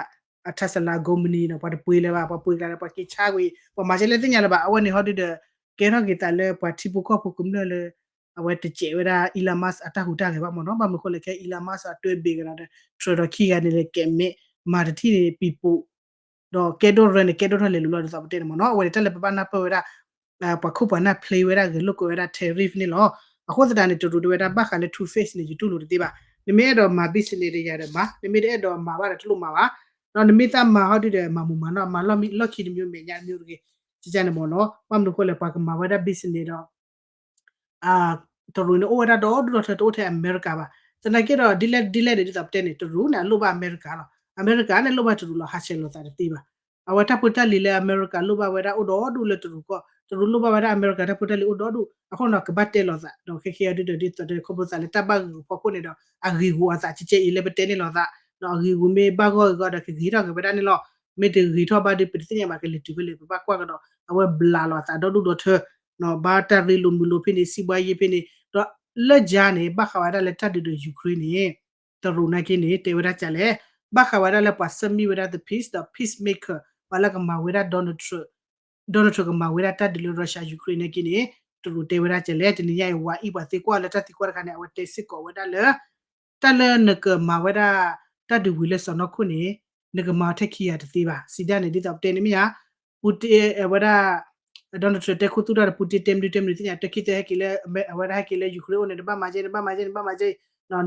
အ Tesla ကုမ္ပဏီ နီၤ ပှၤတပှ့ၤလၢၤဘၣ် ပှၤပှ့ၤကျါဒီး ပှၤက့ၤဆါကွံာ် ပှၤမၤစဲလဲၣ်သ့ၣ်ညါလၢၤဘၣ် အဝဲန့ၣ်ဟီဒုဒီး ကဲထီၣ်က့ၤသးလၢပှၤထံဖိကီၢ်ဖိကမျၢၢ်လၢ အဝဲတစဲးဝဲဒၣ် Elon Musk အတၢ်ဟူးတၢ်ဂဲၤဘၣ်မ့ၢ်နီၤ ဘၣ်မနုၤအဃိလဲၣ် ခဲ Elon Musk အတွဲဘ့ၣ်ကဒီး Trump ဒီးခံဂၤန့ၣ်လဲၤကဲးမဲး မၤတထံၣ်န့ၣ် ပံၤပူၤ ဒီးကဲဒိၣ်ရဲန့ၣ် ကဲဒိၣ်ထီၣ်လဲၤလိၤလီၤဒ်သိးပတဲန့ၣ်မ့ၢ်နီၤ အဝဲန့ၣ်တၢ်လၢပဘၣ်နၢ်ပၢၢ်ဝဲဒၣ် ပှၤခိၣ်ပှၤနၢ် play ဝဲဒၣ်ဂဲၤလိာ်ကွဲဝဲဒၣ် tariff န့ၣ်လီၤ. အဃိသတးန့ၣ် တရူးတဲဝဲဒၣ်ဘၣ်ဃးလၢ two face န့ၣ် ယတူၢ်လိာ်တသ့ဘၣ်. နမ့ၢ်အဲၣ်ဒိးမၤ business ဒီးယၤဒီးမၤ, နမ့ၢ်တအဲၣ်ဒိးမၤဘၣ်ဒီးတလိၣ်မၤဘၣ်. ဒီးနမ့ၢ်သးမၤဟီဒုဒီး မၤမူမၤနီၢ်မၤလီၢ်ခံတမျိုးမဲာ်ညါတမျိုးတဂ့ၤ, ကကန့ၣ်မ့ၢ်နီၤ. ဘၣ်မနုၤအဃိလဲၣ် ပှၤကမၤဝဲဒၣ် business ဒီး တရူးန့ၣ်အိၣ်ဝဲဒၣ်ဒီဒူၣ်ဒီထၢ တအိၣ်ထဲအမဲရကၤဘၣ်. သနာ်က့ဒီး ဒ်လဲၣ်ဒ်လဲၣ်န့ၣ် ဒ်သိးပတဲန့ၣ် တရူးန့ၣ် အလိၣ်ဘၣ်အမဲရကၤလီၤ. အမဲရကၤန့ၣ်လိၣ်ဘၣ်တရူးလီၤ ဟးဆှဲးလိာ်သးတသ့ဘၣ်. အဝဲတၢ်ဖိတၢ်လံၤလၢအမဲရကၤလိၣ်ဘၣ်ဝဲဒၣ်အိၣ်ဒီဒူၣ်လၢတရူးကီၢ်, တရူးလိၣ်ဘၣ်ဝဲဒၣ်အမဲရကၤတၢ်ဖိတၢ်လံၤအိၣ်ဒီဒူၣ်, အဃိန့ၣ် ကဘၣ်တဲလိာ်သး ဒီးခဲခဲအံၤဒုဒီး ဒ်သိးဒီးခီဖျိသးလၢတၢ်ဘၣ်ဂ့ၢ်ဂီၤဖီခိၣ်န့ၣ်ဒီး အဂ့ၢ်ဂီၤအသးကကဲအံၤလၢပတဲန့ၣ်လိာ်သး, ဒီးအဂ့ၢ်ဂီၤမ့ၢ်ဘၣ်ဂီၢ်ဂ့ၤဂီၤဒီး ကဂ့ၤထီၣ်က့ၤဝဲဒၣ်န့ၣ်လီၤ. မ့ၢ်တဂ့ၤထီၣ်ဘၣ်ဒီး ပတသ့ၣ်ညါဘၣ်ကလဲၤတုၤဖဲလဲၣ် ပဘၣ်ကွၢ်ကဒီး အဝဲဘျးလိာ်အသးဒီဒူၣ်ဒီထၢ ဘၣ်တၢ်ရ့လိာ်မုာ်လိာ်ဖဲန့ၣ် စံးဘှါယ့ဖဲန့ၣ် ဒီးလၢယၤန့ၣ် ဘၣ်ဃးဝဲဒၣ်လၢတၢ်ဒုးဒီး Ukraine န့ၣ် တရူးနာ်က့န့ၣ် တဲဝဲဒၣ်ကလဲၣ်, ဘၣ်ဃးဝဲဒၣ်လၢပှၤ submit ဝဲဒၣ် the peace ဒီး peacemaker ပှၤလၢကမၤဝဲဒၣ် Donald Trump, Donald Trump ကမၤဝဲဒၣ်တၢ်ဒုးလၢ Russia Ukraine နာ်က့န့ၣ် တရူးတဲဝဲဒၣ်ကလဲၣ်, တနံၤညါအံၤ ဝၤအံၤပှၤသံကွၢ်လၢတၢ်သံကွၢ်တခါန့ၣ် အဝဲတဲစ့ၢ်ကီးဝဲဒၣ်လၢ တၢ်လၢနကမၤဝဲဒၣ် တၢ်ဒုးဝံၤလၢစီၢ်နီၤခိၣ်န့ၣ် နကမၤအီၤထဲခံဂၤတသ့ဘၣ်. စံးဒၣ်န့ၣ် ဒ်သိးပတဲန့ၣ်မ့ၢ်ဧါ, ပူတ့ အဝဲဒၣ် Donald Trump တဲခူသူၣ်တၢ်ဒီး ပူတ့တဲမနုၤတဲမနုၤသ့ၣ်ညါ တခံသၢဟဲက့ၤလၢ အဝဲဒၣ်ဟဲက့ၤလၢ Ukraine အိၣ်န့ၣ် နဘၣ်မၤကဲ နဘၣ်မၤကဲ နဘၣ်မၤကဲ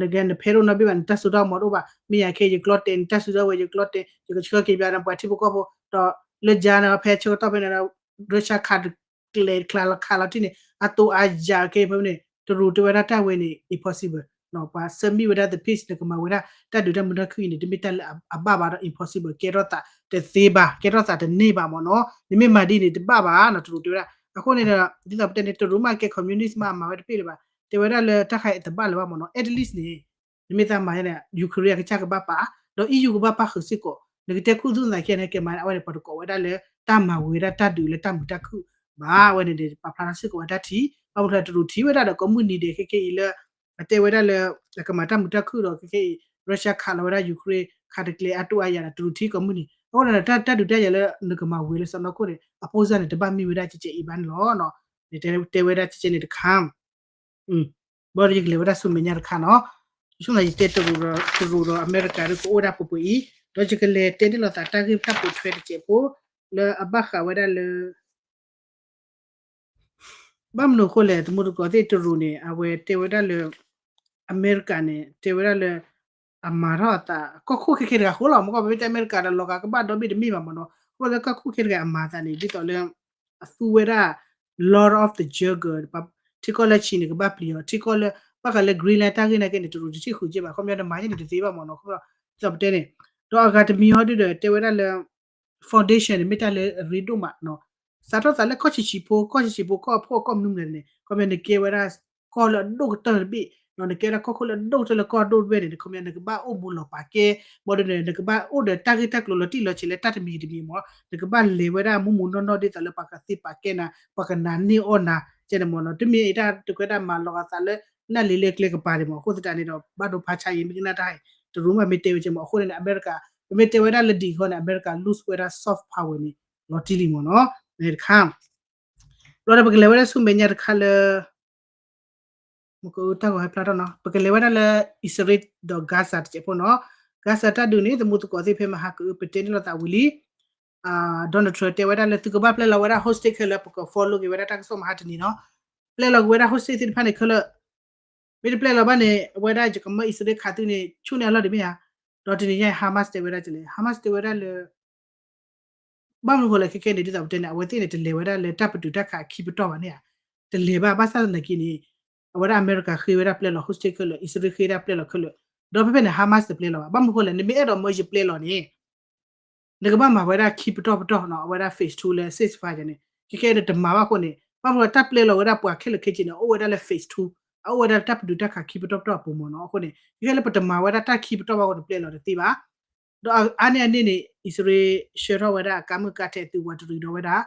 နကဲနဖဲရိၣ်နီတဘ့ၣ်ဘၣ် နတၢ်စိတၢ်ကမီၤတအိၣ်ဘၣ်. မ့ၢ်ယၤခဲ ယကျီတဲာ် နတၢ်စုဒီဝဲ ယကျီတဲာ် ယကဆှၢက့ၤပှၤ ပှၤထံဖိကီၢ်ဖိ ဒီးလၢယၤန့ၣ် ဖဲဆၢကတီၢ်ဖဲန့ၣ် Russia ခးတကျဲၤခးလီၤခးလီၤထံၣ်န့ၣ် အတိအယၤကဲဖဲန့ၣ် တရူးတဲဝဲဒၣ်တၢ်ဝဲန့ၣ် impossible ပှၤ submit ဝဲဒၣ် the peace နကမၤဝဲဒၣ် တၢ်ဒုးတၢ်မုာ်တၢ်ခုၣ်အံၤန့ၣ် တမ့ၢ်တၢ်လၢအဘၣ်ဘၣ်ဒီး impossible ကဲထီၣ်သးတသ့ဘၣ် ကဲထီၣ်သးတန့ၢ်ဘၣ်မ့ၢ်နီၤ နမ့ၢ်မၤဒ်န့ၣ် တဘၣ်ဘၣ်နီၤ တရူးတဲဝဲဒၣ် အဃိန့ၣ်ဒီး ဒ်သိးပတဲန့ၣ် တရူးမ့ၢ်ကဲ communist မ့ၢ်အမၤဝဲတဘၣ်လၢၤဘၣ် တဲဝဲဒၣ်လၢတၢ်ခါအံၤတဘၣ်လၢၤဘၣ်မ့ၢ်နီၤ at least န့ၣ် နမ့ၢ်သးမၤန့ၣ် Ukraine အကစၢ်ကဘၣ်ပာ် ဒီး E U ကဘၣ်ပာ်ဃုာ်စ့ၢ်ကီး နကတဲခူသူၣ်သးခဲန့ၣ် ကဲမၤန့ၣ် အဝဲန့ၣ် ပှၤတကိးဝဲဒၣ်လၢ တၢ်မၤဝံၤဝဲဒၣ်တၢ်ဒုးလၢတၢ်မုာ်တၢ်ခုၣ်ဘၣ် အဝဲန့ၣ် ပာ်ဖျါထီၣ်စ့ၢ်ကီးဝဲတၢ်ထံ ဘၣ်မနုၤတရူးထံၣ်ဝဲဒၣ်ဒီးကိးမုၢ်နံၤဒဲး ခဲခဲအံၤလၢ အတဲဝဲဒၣ်လၢ ကမၤတၢ်မုာ်တၢ်ခုၣ်ဒီး ခဲခဲအံၤ Russia ခးလီၤဝဲဒၣ် Ukraine ခးတကျဲၤအတိအယၤဒီး တရူးထံၣ်ကိးမုၢ်နံၤ အဃိန့ၣ် တၢ်ဒုးတၢ်ယၤလၢ နကမၤဝံၤလၢစီၢ်နီၤခိၣ်န့ၣ် အပိၢ်စၢ်န့ၣ် တဘၣ်မ့ၢ်ဝဲဒၣ်ကဲကဲအံၤဘၣ်န့ၣ်လီၤ. တဲဝဲဒၣ်ကဲကဲန့ၣ်တခါ ဘၣ်ဒီးယကလဲၤဝဲဒၣ်ဆူမဲာ်ညါတခါနီၤ ယဆိကမိၣ်ယတဲတရူးဒီးအမဲရကၤဒီးကအိၣ်ဝဲဒၣ်ပှဲၤပှဲၤအံၤ ဒီးယကလဲၤတဲန့ၢ်လိာ်သးတၢ်ဂ့ၢ်တၢ်ပိာ်ထွဲတစဲးဖိ လၢအဘၣ်ဃးဝဲဒၣ်လၢ ဘၣ်မနုၤအဃိလဲၣ် တမူတကိးသ့ၣ်တရူးန့ၣ် အဝဲတဲဝဲဒၣ်လၢ အမဲရကၤန့ၣ် တဲဝဲဒၣ်လၢ အမၤထီၣ်အသး ကီၢ်ခိၣ်ခဲခဲတဂၤဃိလီၤ မ့ၢ်ကီၢ်ပမ့ၢ်တဲအမဲရကၤဒီးလီၤဂာ်ကဘၣ်ဒီဘ့ၣ်တမ့ၢ်ဘၣ်မ့ၢ်နီၤ အဃိလၢကီၢ်ခိၣ်ခဲတဂၤအမၤသးန့ၣ် ဒ်သိးလၢ အသူဝဲဒၣ် Lord of the Jungle ထံကီၢ်လၢဆံးန့ၣ် ကဘၣ်ပျံၤအီၤ ထံကီၢ်လၢ ဘၣ်ဃးလၢ Greenland တၢ်ဂ့ၢ်နာ်က့န့ၣ် တရူးတထံၣ်ဃုာ်က့ဘၣ် ခီပညီတမၤယဲန့ၣ်တသ့ဘၣ်မ့ၢ်နီၤ ခီပညီ ဒ်သိးပတဲန့ၣ် ဒီးအဂၤတမံၤဟီဒုဒီး တဲဝဲဒၣ်လၢ foundation န့ၣ် မ့ၢ်တၢ်လၢအရ့ဒိၣ်မးနီၤ စးထီၣ်သးလၢကီၢ်ဆံးဆံးဖိ ကီၢ်ဆံးဆံးဖိ ကီၢ်အဖှီၣ်ကီၢ်မနုၤမနုၤန့ၣ် ခီပညီနကဲဝဲဒၣ် ကီၢ်လၢအဒိၣ်ကတၢၢ်တဘ့ၣ် ဒီးနကဲဒၣ်ကီၢ်ခိၣ်လၢအဒိၣ်ကတၢၢ်လၢကီၢ်ဒိၣ်တဘ့ၣ်န့ၣ် နခီပညီ နကဘၣ်အိၣ်ဘူးလီၤပာ်ကဲ, ဘၣ်ဒီးန့ၣ် နကဘၣ်အိၣ်ဒီးတၢ်ဂ့ၢ်တၢ်ကျိၤလီၤတံၢ်လီၤဆဲးလၢတၢ်တမံၤတမံၤမ့ၢ်, နကဘၣ်လဲၤဝဲဒၣ်မူးမူးနီၢ်နီၢ်ဒ်သိးလၢပှၤကသ့ပာ်ကဲနၤ, ပှၤကနာ်န့ၢ်အီၣ်နၤ, ကဲန့ၣ်မ့ၢ်နီၤ, တမ့ၢ်အံၤတၢ်တကွဲးဒၣ်မၤလီၤဂာ်သးလၢ နၢ်လံၤလၢကျဲကပၤဒံးမ့ၢ်, အဃိသတးန့ၣ်ဒီး ဘၣ်ဒိဖးဆါအံၤ မ့ၢ်ကနၣ်တၢ်ဟဲ တရူးမးမ့ၢ်တဲဝဲကဲမ့ၢ်, အဃိန့ၣ်န့ၣ် အမဲရကၤ ပမ့ၢ်တဲဝဲဒၣ်လၢဒ်အံၤဃီန့ၣ် အမဲရကၤ lose ဝဲဒၣ် soft power န့ၣ် လီၤတံၢ်လံမ့ၢ်နီၤ, တခါ ဘျီဒီးပကလဲၤဝဲဒၣ်ဆူမဲာ်ညါတခါလၢ မ့ၢ်ကတၢ်ဂီၤဟဲဖျါထီၣ်နီၤ, ပကလဲၤဝဲဒၣ်လၢ အံၣ်စရ့လးဒီး Gaza တစဲးဖိနီၤ, Gaza တၢ်ဒုးန့ၣ် သမူသကိးသ့ၣ်ဖဲမဟါကအု ပတဲန့ၢ်လိာ်သးဝံၤလံ, Donald Trump တဲဝဲဒၣ်လၢသုကဘၣ်ပျဲလီၤဝဲဒၣ် hostage ခဲလၢာ် ပက follow က့ၤဝဲဒၣ်တၢ်ကစီၣ်မဟါတနံၤနီၤ, ပျဲလီၤက့ၤဝဲဒၣ် hostage သ့ၣ်တဖၣ်န့ၣ်ခဲလၢာ် မ့ၢ်တပျဲလီၤဘၣ်န့ၣ် အဝဲဒၣ်ယကမၢအံၣ်စရ့လးခးသုန့ၣ် ဆူၣ်န့ၢ်အလီၢ်ဒံးမ့ၢ်ဧါ, ဒီးတနံၤညါအံၤ Hamas တဲဝဲဒၣ်ကလဲၣ်, Hamas တဲဝဲဒၣ်လၢ ဘၣ်မနုၤဃိလဲၣ် ခဲခဲန့ၣ် ဒ်သိးပတဲန့ၣ် အဝဲသ့ၣ်န့ၣ် တလဲၤဝဲဒၣ်လၢတၢ်ပတုာ်တၢ်ခးခံပတီၢ်ဘၣ်န့ၣ်ဧါ, တလဲၤဘၣ် ဘၣ်ဆၣ်သနာ်က့န့ၣ် အဝဲဒၣ်အမဲရကၤဃ့ဝဲဒၣ်ပျဲလီၤ hostage ခဲလၢာ်, အံၣ်စရ့လးဃ့ဒၣ်ပျဲလီၤခဲလၢာ်, ဒီးဖဲဖဲန့ၣ် Hamas တပျဲလီၤဘၣ်. ဘၣ်မနုၤဃိလဲၣ် နမ့ၢ်အဲၣ်ဒိးမၢယပျဲလီၤန့ၣ် နကဘၣ်မၤဝဲဒၣ်ခံပတီၢ်ပတီၢ်နီၤ, အဝဲဒၣ် phase two လၢ ceasefire န့ၣ် ခဲခဲန့ၣ်တမၤဘၣ်အဃိန့ၣ် ဘၣ်မနုၤတၢ်ပျဲလီၤဝဲဒၣ်ပှၤခဲလၢာ်ခဲဆ့န့ၣ် အအိၣ်ဝဲဒၣ်လၢ phase two, အအိၣ်ဝဲဒၣ်လၢတၢ်ပတုာ်တၢ်ခးခံပတီၢ်ပတီၢ်အပူၤမ့ၢ်နီၤ. အဃိန့ၣ် ခဲခဲလၢပတမၤဝဲဒၣ်တၢ်ခံပတီၢ်ဘၣ်အဃိတပျဲလီၤတသ့ဘၣ်. ဒီးအါန့ၢ်အန့ၣ်န့ၣ် အံၣ်စရ့လးဆှၢထီၣ်ဝဲဒၣ်အကါမုၢ်ကါထဲးသုးဝးတရံးဒီးဝဲဒၣ်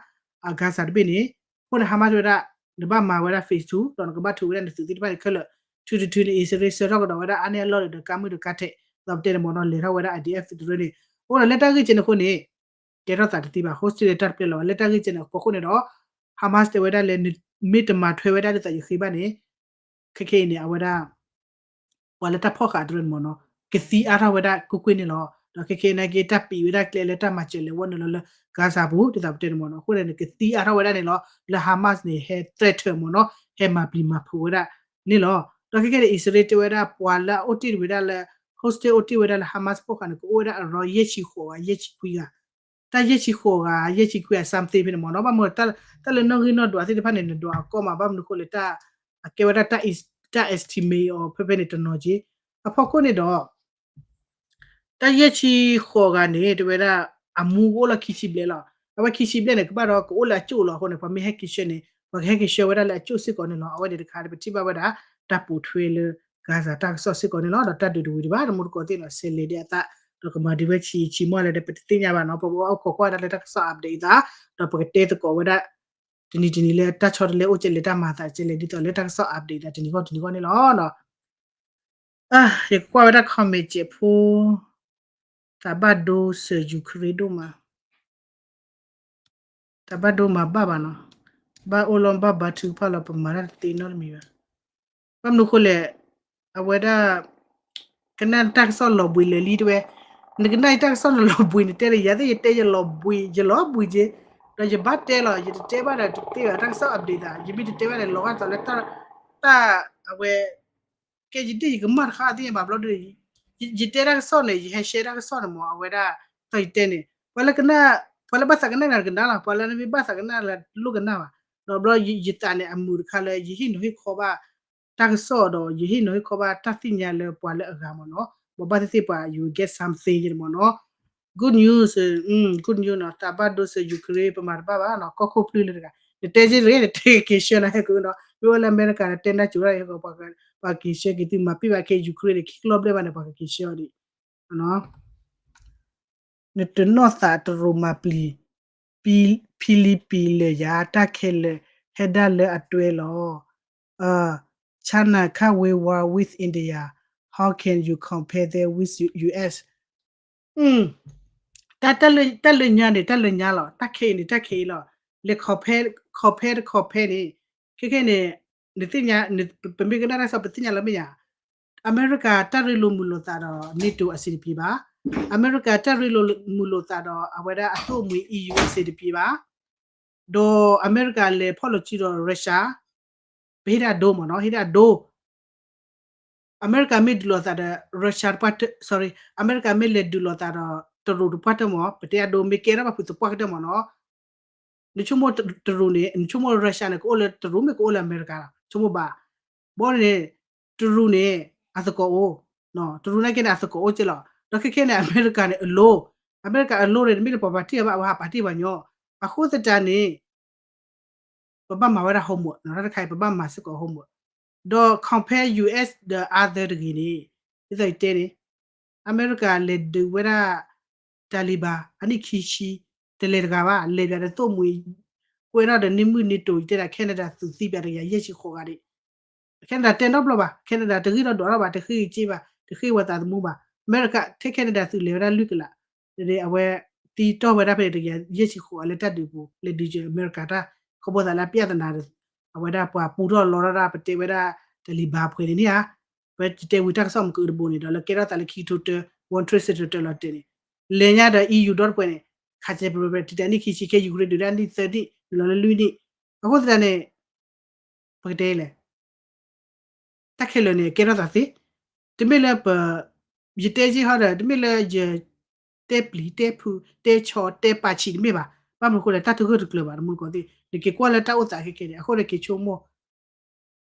Gaza တဘ့ၣ်န့ၣ်, အဃိန့ၣ် Hamas ဝဲဒၣ် နဘၣ်မၤဝဲဒၣ် phase two ဒီးနကဘၣ်ထုးဝဲဒၣ်နသုးသ့ၣ်တဖၣ်န့ၣ်ခဲလၢာ်, ထုးတထုးန့ၣ် အံၣ်စရ့လးဆှၢထီၣ်ကဒီးဝဲဒၣ်အါန့ၢ်အလီၢ်ဒီးကါမုၢ်ဒီးကါထဲး, ဒီးပတဲန့ၣ်မ့ၢ်နီၤ လဲၤထီၣ်ဝဲဒၣ် I D F သုးတရၢန့ၣ်, အဃိဒီးလၢတၢ်ဂ့ၢ်ကဲန့ၣ်အဃိန့ၣ် ကဲထီၣ်သးတသ့ဘၣ်, hostage လၢတၢ်တပျဲလီၤဘၣ် လၢတၢ်ဂ့ၢ်ကဲန့ၣ်အဃိန့ၣ်ဒီး Hamas တဲဝဲဒၣ်လၢ မ့ၢ်တမၤထွဲဝဲဒၣ်ဒ်သိးယဃ့ဘၣ်န့ၣ် ခဲခဲအံၤန့ၣ် အဝဲဒၣ် ပှၤလၢတၢ်ဖီၣ်ဃာ်တရၢန့ၣ်မ့ၢ်နီၤ ကသံအါထီၣ်ဝဲဒၣ်ကွ့ၢ်ကွ့ၢ်န့ၣ်လီၤ. ဒီးခဲခဲအံၤနာ်က့ တၢ်ပံးဝဲဒၣ်ကျဲလၢတၢ်မၤစၢၤလဲၤဝဲနုာ်လီၤလၢ Gaza ပူၤ ဒ်သိးပတဲန့ၣ်မ့ၢ်နီၤ, အဃိန့ၣ် နကသံအါထီၣ်ဝဲဒၣ်န့ၣ်လီၤ. လၢ Hamas န့ၣ် ဟဲ threaten မ့ၢ်နီၤ ဟဲမၤပျံၤမၤဖုးဝဲဒၣ်န့ၣ်လီၤ. ဒီးခဲခဲန့ၣ် အံၣ်စရ့လးတဲဝဲဒၣ် ပှၤလၢအအိၣ်တ့ၢ်ဝဲဒၣ်လၢ hostage အိၣ်တ့ၢ်ဝဲဒၣ်လၢ Hamas ဖီၣ်ဃာ်န့ၣ် ကအိၣ်ဝဲဒၣ်အရီယဲၢ်ဆံဃိးဂၤ ယဲၢ်ဆံခွံဂၤ တၢ်ယဲၢ်ဆံဃိးဂၤ ယဲၢ်ဆံခွံဂၤ something ဖဲန့ၣ်မ့ၢ်နီၤ, ဘၣ်မနုၤ တၢ်လၢနီၣ်ဂံၢ်နီၣ်ဒွးသ့ၣ်တဖၣ်န့ၣ် နဒွးအကီမး ဘၣ်မနုၤဃိလဲၣ် တၢ် အကဲဝဲဒၣ် တၢ် estimate အီၤ ဖဲဖဲန့ၣ်တနီၤက့ အဖီခိၣ်န့ၣ်ဒီး တၢ်ယဲၢ်ဆံဃိးဂၤန့ၣ် တဲဝဲဒၣ် အမူကအိၣ်လၢခံဆံဘျဲၣ်လီၤ. အဝဲခံဆံဘျဲၣ်န့ၣ် ကဘၣ်ဒီးကအိၣ်လၢအကၠိၣ်လီၤ. အဃိန့ၣ် ပှၤမ့ၢ်ဟဲက့ၤဆှၢန့ၣ် ပှၤကဟဲက့ၤဆှၢဝဲဒၣ်လၢအကၠိၣ်စ့ၢ်ကီးန့ၣ်လီၤ. အဝဲန့ၣ်တခါ ပထံၣ်ဘၣ်ဝဲဒၣ် တၢ်ပိာ်ထွဲလၢ Gaza တၢ်ကစီၣ်စ့ၢ်ကီးန့ၣ်လီၤ. ဒီးတၢ်ဒုးတဝံၤဒံးဘၣ် တမူတကိးသ့ၣ်နီၤ ဆဲးလဲၤဒံးအသး ဒီးကမၤဒံးဝဲဆံးဆံးမီၢ်လၢ ပတသ့ၣ်ညါဘၣ်နီၤ. ပအိၣ်ခိးကွၢ်တၢ်လၢတၢ်ကစီၣ် update အသး ဒီးပကတဲသကိးဝဲဒၣ် တနံၤတနံၤလၢတၢ်ဆီတလဲအိၣ်ကဲလဲၣ် တၢ်မၤသးကဲလဲၣ် ဒ်သိးလၢတၢ်ကစီၣ် update သးတနံၤဂီၢ်တနံၤဂီၢ်န့ၣ်လီၤ. ယကကွၢ်ဝဲဒၣ် comment စဲးဖိ သးဘၣ်ဒိစၢၤ Ukraine ဒိၣ်မး တၢ်ဘၣ်ဒိမၤဘၣ်ဘၣ်နီၤ, ဘၣ်အိၣ်လီၤဘၣ်ဘါထုကဖၣ်လီၤ ပမၤတၢ်တသ့နီတမံၤဘၣ်. ဘၣ်မနုၤဃိလဲၣ်, အဝဲဒၣ် ကနၣ်တၢ်ကစီၣ်လီၤဘှံးလၢာ်လံတဲဝဲ, နကနၣ်ယတၢ်ကစီၣ်နလီၤဘှံး နတဲလၢယၤသ့ၣ် ယတဲယလီၤဘှံး ယလီၤဘှံးက့, ဒီးယဘၣ်တဲလီၤ ယတတဲဘၣ်ဒီးတသ့ဘၣ် တၢ်ကစီၣ် update သး ယမ့ၢ်တတဲဘၣ်န့ၣ် လီၤဂာ်သးလၢ တၢ်အဝဲ ကဲယဒ့ၣ်ယကမၣ်တခါသ့ၣ်ညါဘၣ်ဘျီဒီး ယတဲတၢ်ကစီၣ်န့ၣ် ယဟဲ share တၢ်ကစီၣ်န့ၣ်မ့ၢ် အဝဲဒၣ် တၢ်ယတဲန့ၣ် ပှၤလၢကနၣ် ပှၤလၢဘၣ်သးကနၣ်နၤတကနၣ်လီၤ, ပှၤလၢနမ့ၢ်ဘၣ်သးကနၣ်လၢလိၣ်ကနၣ်ဘၣ်. ဒီးဘျီယသးန့ၣ် အမုာ်တခါလၢ ယဟ့ၣ်နီၤဟ့ၣ်ခီဘၣ် တၢ်ကစီၣ်ဒီး ယဟ့ၣ်နီၤဟ့ၣ်ခီဘၣ်တၢ်သ့ၣ်ညါလၢပှၤလၢအဂၤမ့ၢ်နီၤ, ပှၤဘၣ်သ့ၣ်သ့ၣ်ပှၤ you will get something န့ၣ်မ့ၢ်နီၤ. Good news, good news နီၤ, တၢ်ဘၣ်ဒိစၢၤ Ukraine ပမၤတဘၣ်ဘၣ်နီၤ, ကီၢ်ခိၣ်ပျုၢ်လၢတဂၤ နတဲစ့ၢ်တဂ့ၤ နတဲက့ၤဆှၢနၤဟဲကနီၤ, မ့ၢ်အိၣ်လၢအမဲရကၤ နတဲနၢ်စူၤဒၣ်ဟဲကီး ပှၤက့ၤဆှၢက့ၤသုမၤပ့ၢ်ဘၣ်ခဲ Ukraine န့ၣ် ခံကလီၢ်ဘျဲၣ်ဘၣ်န့ၣ် ပှၤကက့ၤဆှၢအီၤဒံး နတနီၢ်သးတရူးမၤပျံၤ ဖံလံးပံးလၢယၤ တၢ်ခဲလၢာ်ဟဲဒၣ်လၢအတွဲလီၤ. China can't win war with India, how can you compare them with U S? တၢ်လၢညါန့ၣ် တၢ်လၢညါလီၤ, တၢ်ခဲအံၤန့ၣ် တၢ်ခဲအံၤလီၤ, လဲၤ compare တ compare န့ၣ် ခဲခဲန့ၣ် နသ့ၣ်ညါ ပမ့ၢ်ကနၣ်တၢ်ကစီၣ် ပသ့ၣ်ညါလၢမ့ၢ်ယၤ အမဲရကၤတၢ်ရ့လိာ်မုာ်လိာ်သးဒီး NATO အဆင်တပြေဘၣ်, အမဲရကၤတၢ်ရ့လိာ်မုာ်လိာ်သးဒီး အဝဲဒၣ်အသိၣ်မှံၤ E U အဆင်တပြေဘၣ်, ဒီးအမဲရကၤလဲၤဖီၣ်လီၤစုဒီး Russia ပဟ့ၣ်ဒၣ်ဒိမ့ၢ်နီၤ, ဟ့ၣ်ဒၣ်ဒိ အမဲရကၤမ့ၢ်ဒုးလိာ်သးဒီး Russia တပှၢ်တၢၢ် sorry အမဲရကၤမ့ၢ်လဲၤဒုးလိာ်သးဒီး တရူးတပှၢ်တၢၢ်မ့ၢ် ပတဲအဒိ မ့ၢ်ကဲထီၣ်ဘၣ်ဖုးသပှၢ်ကတၢၢ်မ့ၢ်နီၤ, နဆိကမိၣ်တရူးန့ၣ် နဆိကမိၣ် Russia န့ၣ် ကအိၣ်လၢတရူးမ့ၢ်ကအိၣ်လၢအမဲရကၤလီၤ, ဆိကမိၣ်ဘၣ်, ဘီန့ၣ် တရူးန့ၣ် အသကိးအိၣ်, တရူးနာ်က့န့ၣ် အသကိးအိၣ်ကဲလီၤ, ဒီးခဲခဲန့ၣ် အမဲရကၤန့ၣ် အလိၤ, အမဲရကၤအလိၤန့ၣ် တမ့ၢ်လၢပှၤပာ်တ့ၢ်အီၤဘၣ် အဝဲဟးပာ်တ့ၢ်ပှၤညီ, အဃိသတးန့ၣ် ပဘၣ်မၤဝဲဒၣ် homework နီၤ, တၢ်တခါအံၤ ပဘၣ်မၤစ့ၢ်ကီး homework, ဒီး compare U S ဒီး other တဂ့ၤန့ၣ် ဒ်သိးယတဲန့ၣ် အမဲရကၤလဲၤဒုးဝဲဒၣ် Taliban အနံၣ်ခံဆံ တလဲၤတဂၤဘၣ် လဲၤပၠးဒီးသိၣ်မှံၤ ကွဲထီၣ်ဒီးန့ၢ်မုၢ်န့ၢ်တိၤ ယတဲဒၣ် Canada သုးသံပၠးတကယၤယဲၢ်ဆံဃိးဂၤဒၣ် Canada တဲနီတဘျီဘၣ် Canada တဂ့ၢ်ဒီးဒွးထီၣ်ဘၣ် တဃ့က့ဘၣ် တဃ့ဝဲသးသမူဘၣ် အမဲရကၤ ထဲ Canada သုးလဲၤဝဲဒၣ်လွံၢ်ကလး အဝဲသံတီၢ်ဝဲဒၣ်ဖဲန့ၣ်တကယၤယဲၢ်ဆံဃိးအလၢတၢ်ဒုးပူၤ လဲၤဒုးစၢၤအမဲရကၤတၢ် ခီဖျိသးလၢအပြဿနာ အဝဲဒၣ်ပှၤပူထီၣ်လီထီၣ်ဒၣ် ပတဲဝဲဒၣ် Taliban ဖှဲးန့ၣ်န့ၣ်ဧါ ပတဲဝံၤတၢ်ကစီၣ်မုၢ်ကဒဘိန့ၣ် ဒီးလၢကဲထီၣ်သးလၢခံကထိတၢ World Trade Center တၢလီၤတဲာ်န့ၣ် လဲၤညါဒီး E U ဒီတပှဲၤန့ၣ် ခးစဲးပြဲးပြဲး Titanic ခံဆံ ခဲ Ukraine ဒုးဒၣ်နံၣ်သၢနံၣ် နုာ်လီၤလၢလွံၢ်နံၣ် အဃိသတးန့ၣ် ပကတဲလဲၣ် တၢ်ခဲလၢာ်န့ၣ် ကဲထီၣ်သးသ့ တမ့ၢ်လၢပ ယတဲက့ဟီဒီး တမ့ၢ်လၢယ တဲပျံၤ တဲဖု တဲဆီ တဲပာ်ဆံးတမ့ၢ်ဘၣ် ဘၣ်မနုၤအဃိလဲၣ် တၢ်တဂၢၢ်တကျၢၤဘၣ် တမူတကိးသ့ၣ် နက့ၤကွၢ်လၢတၢ်အိၣ်သးခဲကဲန့ၣ် အဃိန့ၣ်က့ၤဆိကမိၣ်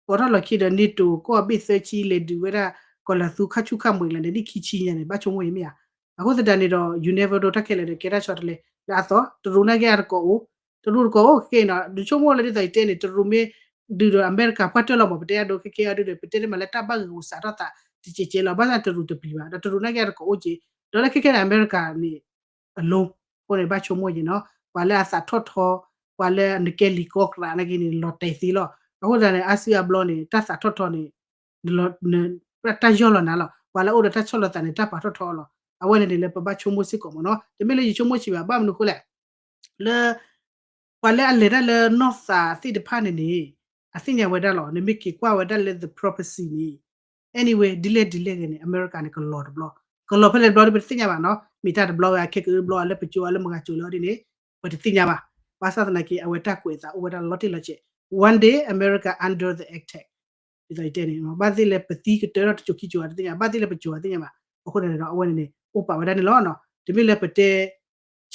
ပိာ်ထီၣ်လီၤခံဒီး NATO ကီၢ်ဘ့ၣ်သၢဆံ လဲၤဒုးဝဲဒၣ် ကီၢ်လၤသူခါဆူၣ်ခါမှဲၤလၢန့ၣ် နံၣ်ခံဆံညါန့ၣ် ဘၣ်ဆိကမိၣ်အံၤမ့ၢ်ဧါ အဃိသတးန့ၣ်ဒီး you never know တၢ်ခဲလၢာ်ဒီး ကဲတၢ်ဆီတလဲ လၢအသီ တရူးနာ်က့အတကိးအိၣ် တရူးတကိးအိၣ်ခဲကဲနီၤ ဒုးဆိကမိၣ်လၢဒ်သိးယတဲန့ၣ် တရူးမ့ၢ်ဒုးဒီးအမဲရကၤပှၢ်တၢၢ်လီၤမး ပတဲအဒိခဲကဲအဒုးဒီး ပတဲတမးလၢတၢ်ဘၣ်ဂ့ၢ်ဂူာ်စးထီၣ်သး တစဲးကဲလီၤ ဘၣ်ဆၣ်တရူးတပျံၤဘၣ် ဒီးတရူးနာ်က့အတကိးအိၣ်က့ ဒီးလၢခဲကဲန့ၣ် အမဲရကၤန့ၣ် အလိၤ အဃိန့ၣ် ဘၣ်ဆိကမိၣ်က့ၤနီၤ ပှၤလၢအသးထီၣ်ထီ ပှၤလၢနကဲလံာ်ကီကရးနာ်က့န့ၣ် လီၤတဲာ်သ့လီၤ အဃိသတးန့ၣ် အါစုအါဘျီန့ၣ် တၢ်သးထီၣ်ထီန့ၣ် တၢ်ယီၢ်လီၤနၤလီၤ ပှၤလၢအိၣ်ဒီးတၢ်ဆီၣ်လီၤသးန့ၣ် တၢ်ပာ်ထီၣ်ထီလီၤ အဝဲန့ၣ်န့ၣ်လၢပဘၣ်ဆိကမိၣ်စ့ၢ်ကီးမ့ၢ်နီၤ တမ့ၢ်လၢယဆိကမိၣ်ဆံးဘၣ် ဘၣ်မနုၤအဃိလဲၣ် လၢ ပှၤလၢအလဲၤတၢ်လၢနီၢ်သးသ့ၣ်တဖၣ်န့ၣ်န့ၣ် အသ့ၣ်ညါဝဲဒၣ်လီၤ နမ့ၢ်က့ၤကွၢ်ဝဲဒၣ်လၢ the prophecy န့ၣ် anyway ဒ်လဲၣ်ဒ်လဲၣ်ဂ့ၤန့ၣ် အမဲရကၤန့ၣ် ကလီၤတဘျီ ကလီၤဖဲလဲၣ်တဘျီဒီး ပတသ့ၣ်ညါဘၣ်နီၤ မ့ၢ်တၢ်တဘျီဝဲအခဲကအုတဘျီ အလၢပကၠိအလၢမဂၤကၠိလၢအီၤဒ်န့ၣ် ပတသ့ၣ်ညါဘၣ် ဘၣ်ဆၣ်သနာ်က့ အဝဲတၢ်ကွဲးအသးအိၣ်ဝဲဒၣ်လီၤတံၢ်လီၤဆဲး one day America under the attack ဒ်သိးယတဲန့ၣ် ဘၣ်သ့ၣ်လၢပသံကတၢၢ်ထီၣ်တစိၤခံစိၤအတသ့ၣ်ညါ ဘၣ်သ့ၣ်လၢပစိၤအတသ့ၣ်ညါဘၣ် အဃိန့ၣ်ဒီး အဝဲန့ၣ်န့ၣ် အိၣ်ပာ်ဝဲဒၣ်န့ၣ်လီၤ တမ့ၢ်လၢပတဲ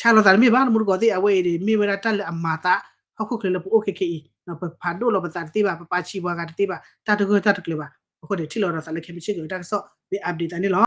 ဆါလီၤသးတမ့ၢ်ဘၣ် တမူတကိးသ့ၣ် အဝဲအံၤန့ၣ် မ့ၢ်ဝဲဒၣ်တၢ်လၢအမၤသး ဟီၣ်ခိၣ်ချၢလၢပအိၣ်ခဲခဲအံၤ ပဖးဒိၣ်လီၤပသးတသ့ဘၣ် ပပာ်ဆံးပှၤဂၤတသ့ဘၣ် တၢ်တဂၢၢ်တၢ်တကျၢၤဘၣ် အဃိန့ၣ် ထံၣ်လီၤဒီးသးလၢခဲမုၢ်ဆ့ၣ်ကီးတၢ်ကစီၣ် မ့ၢ် update သးန့ၣ်လီၤ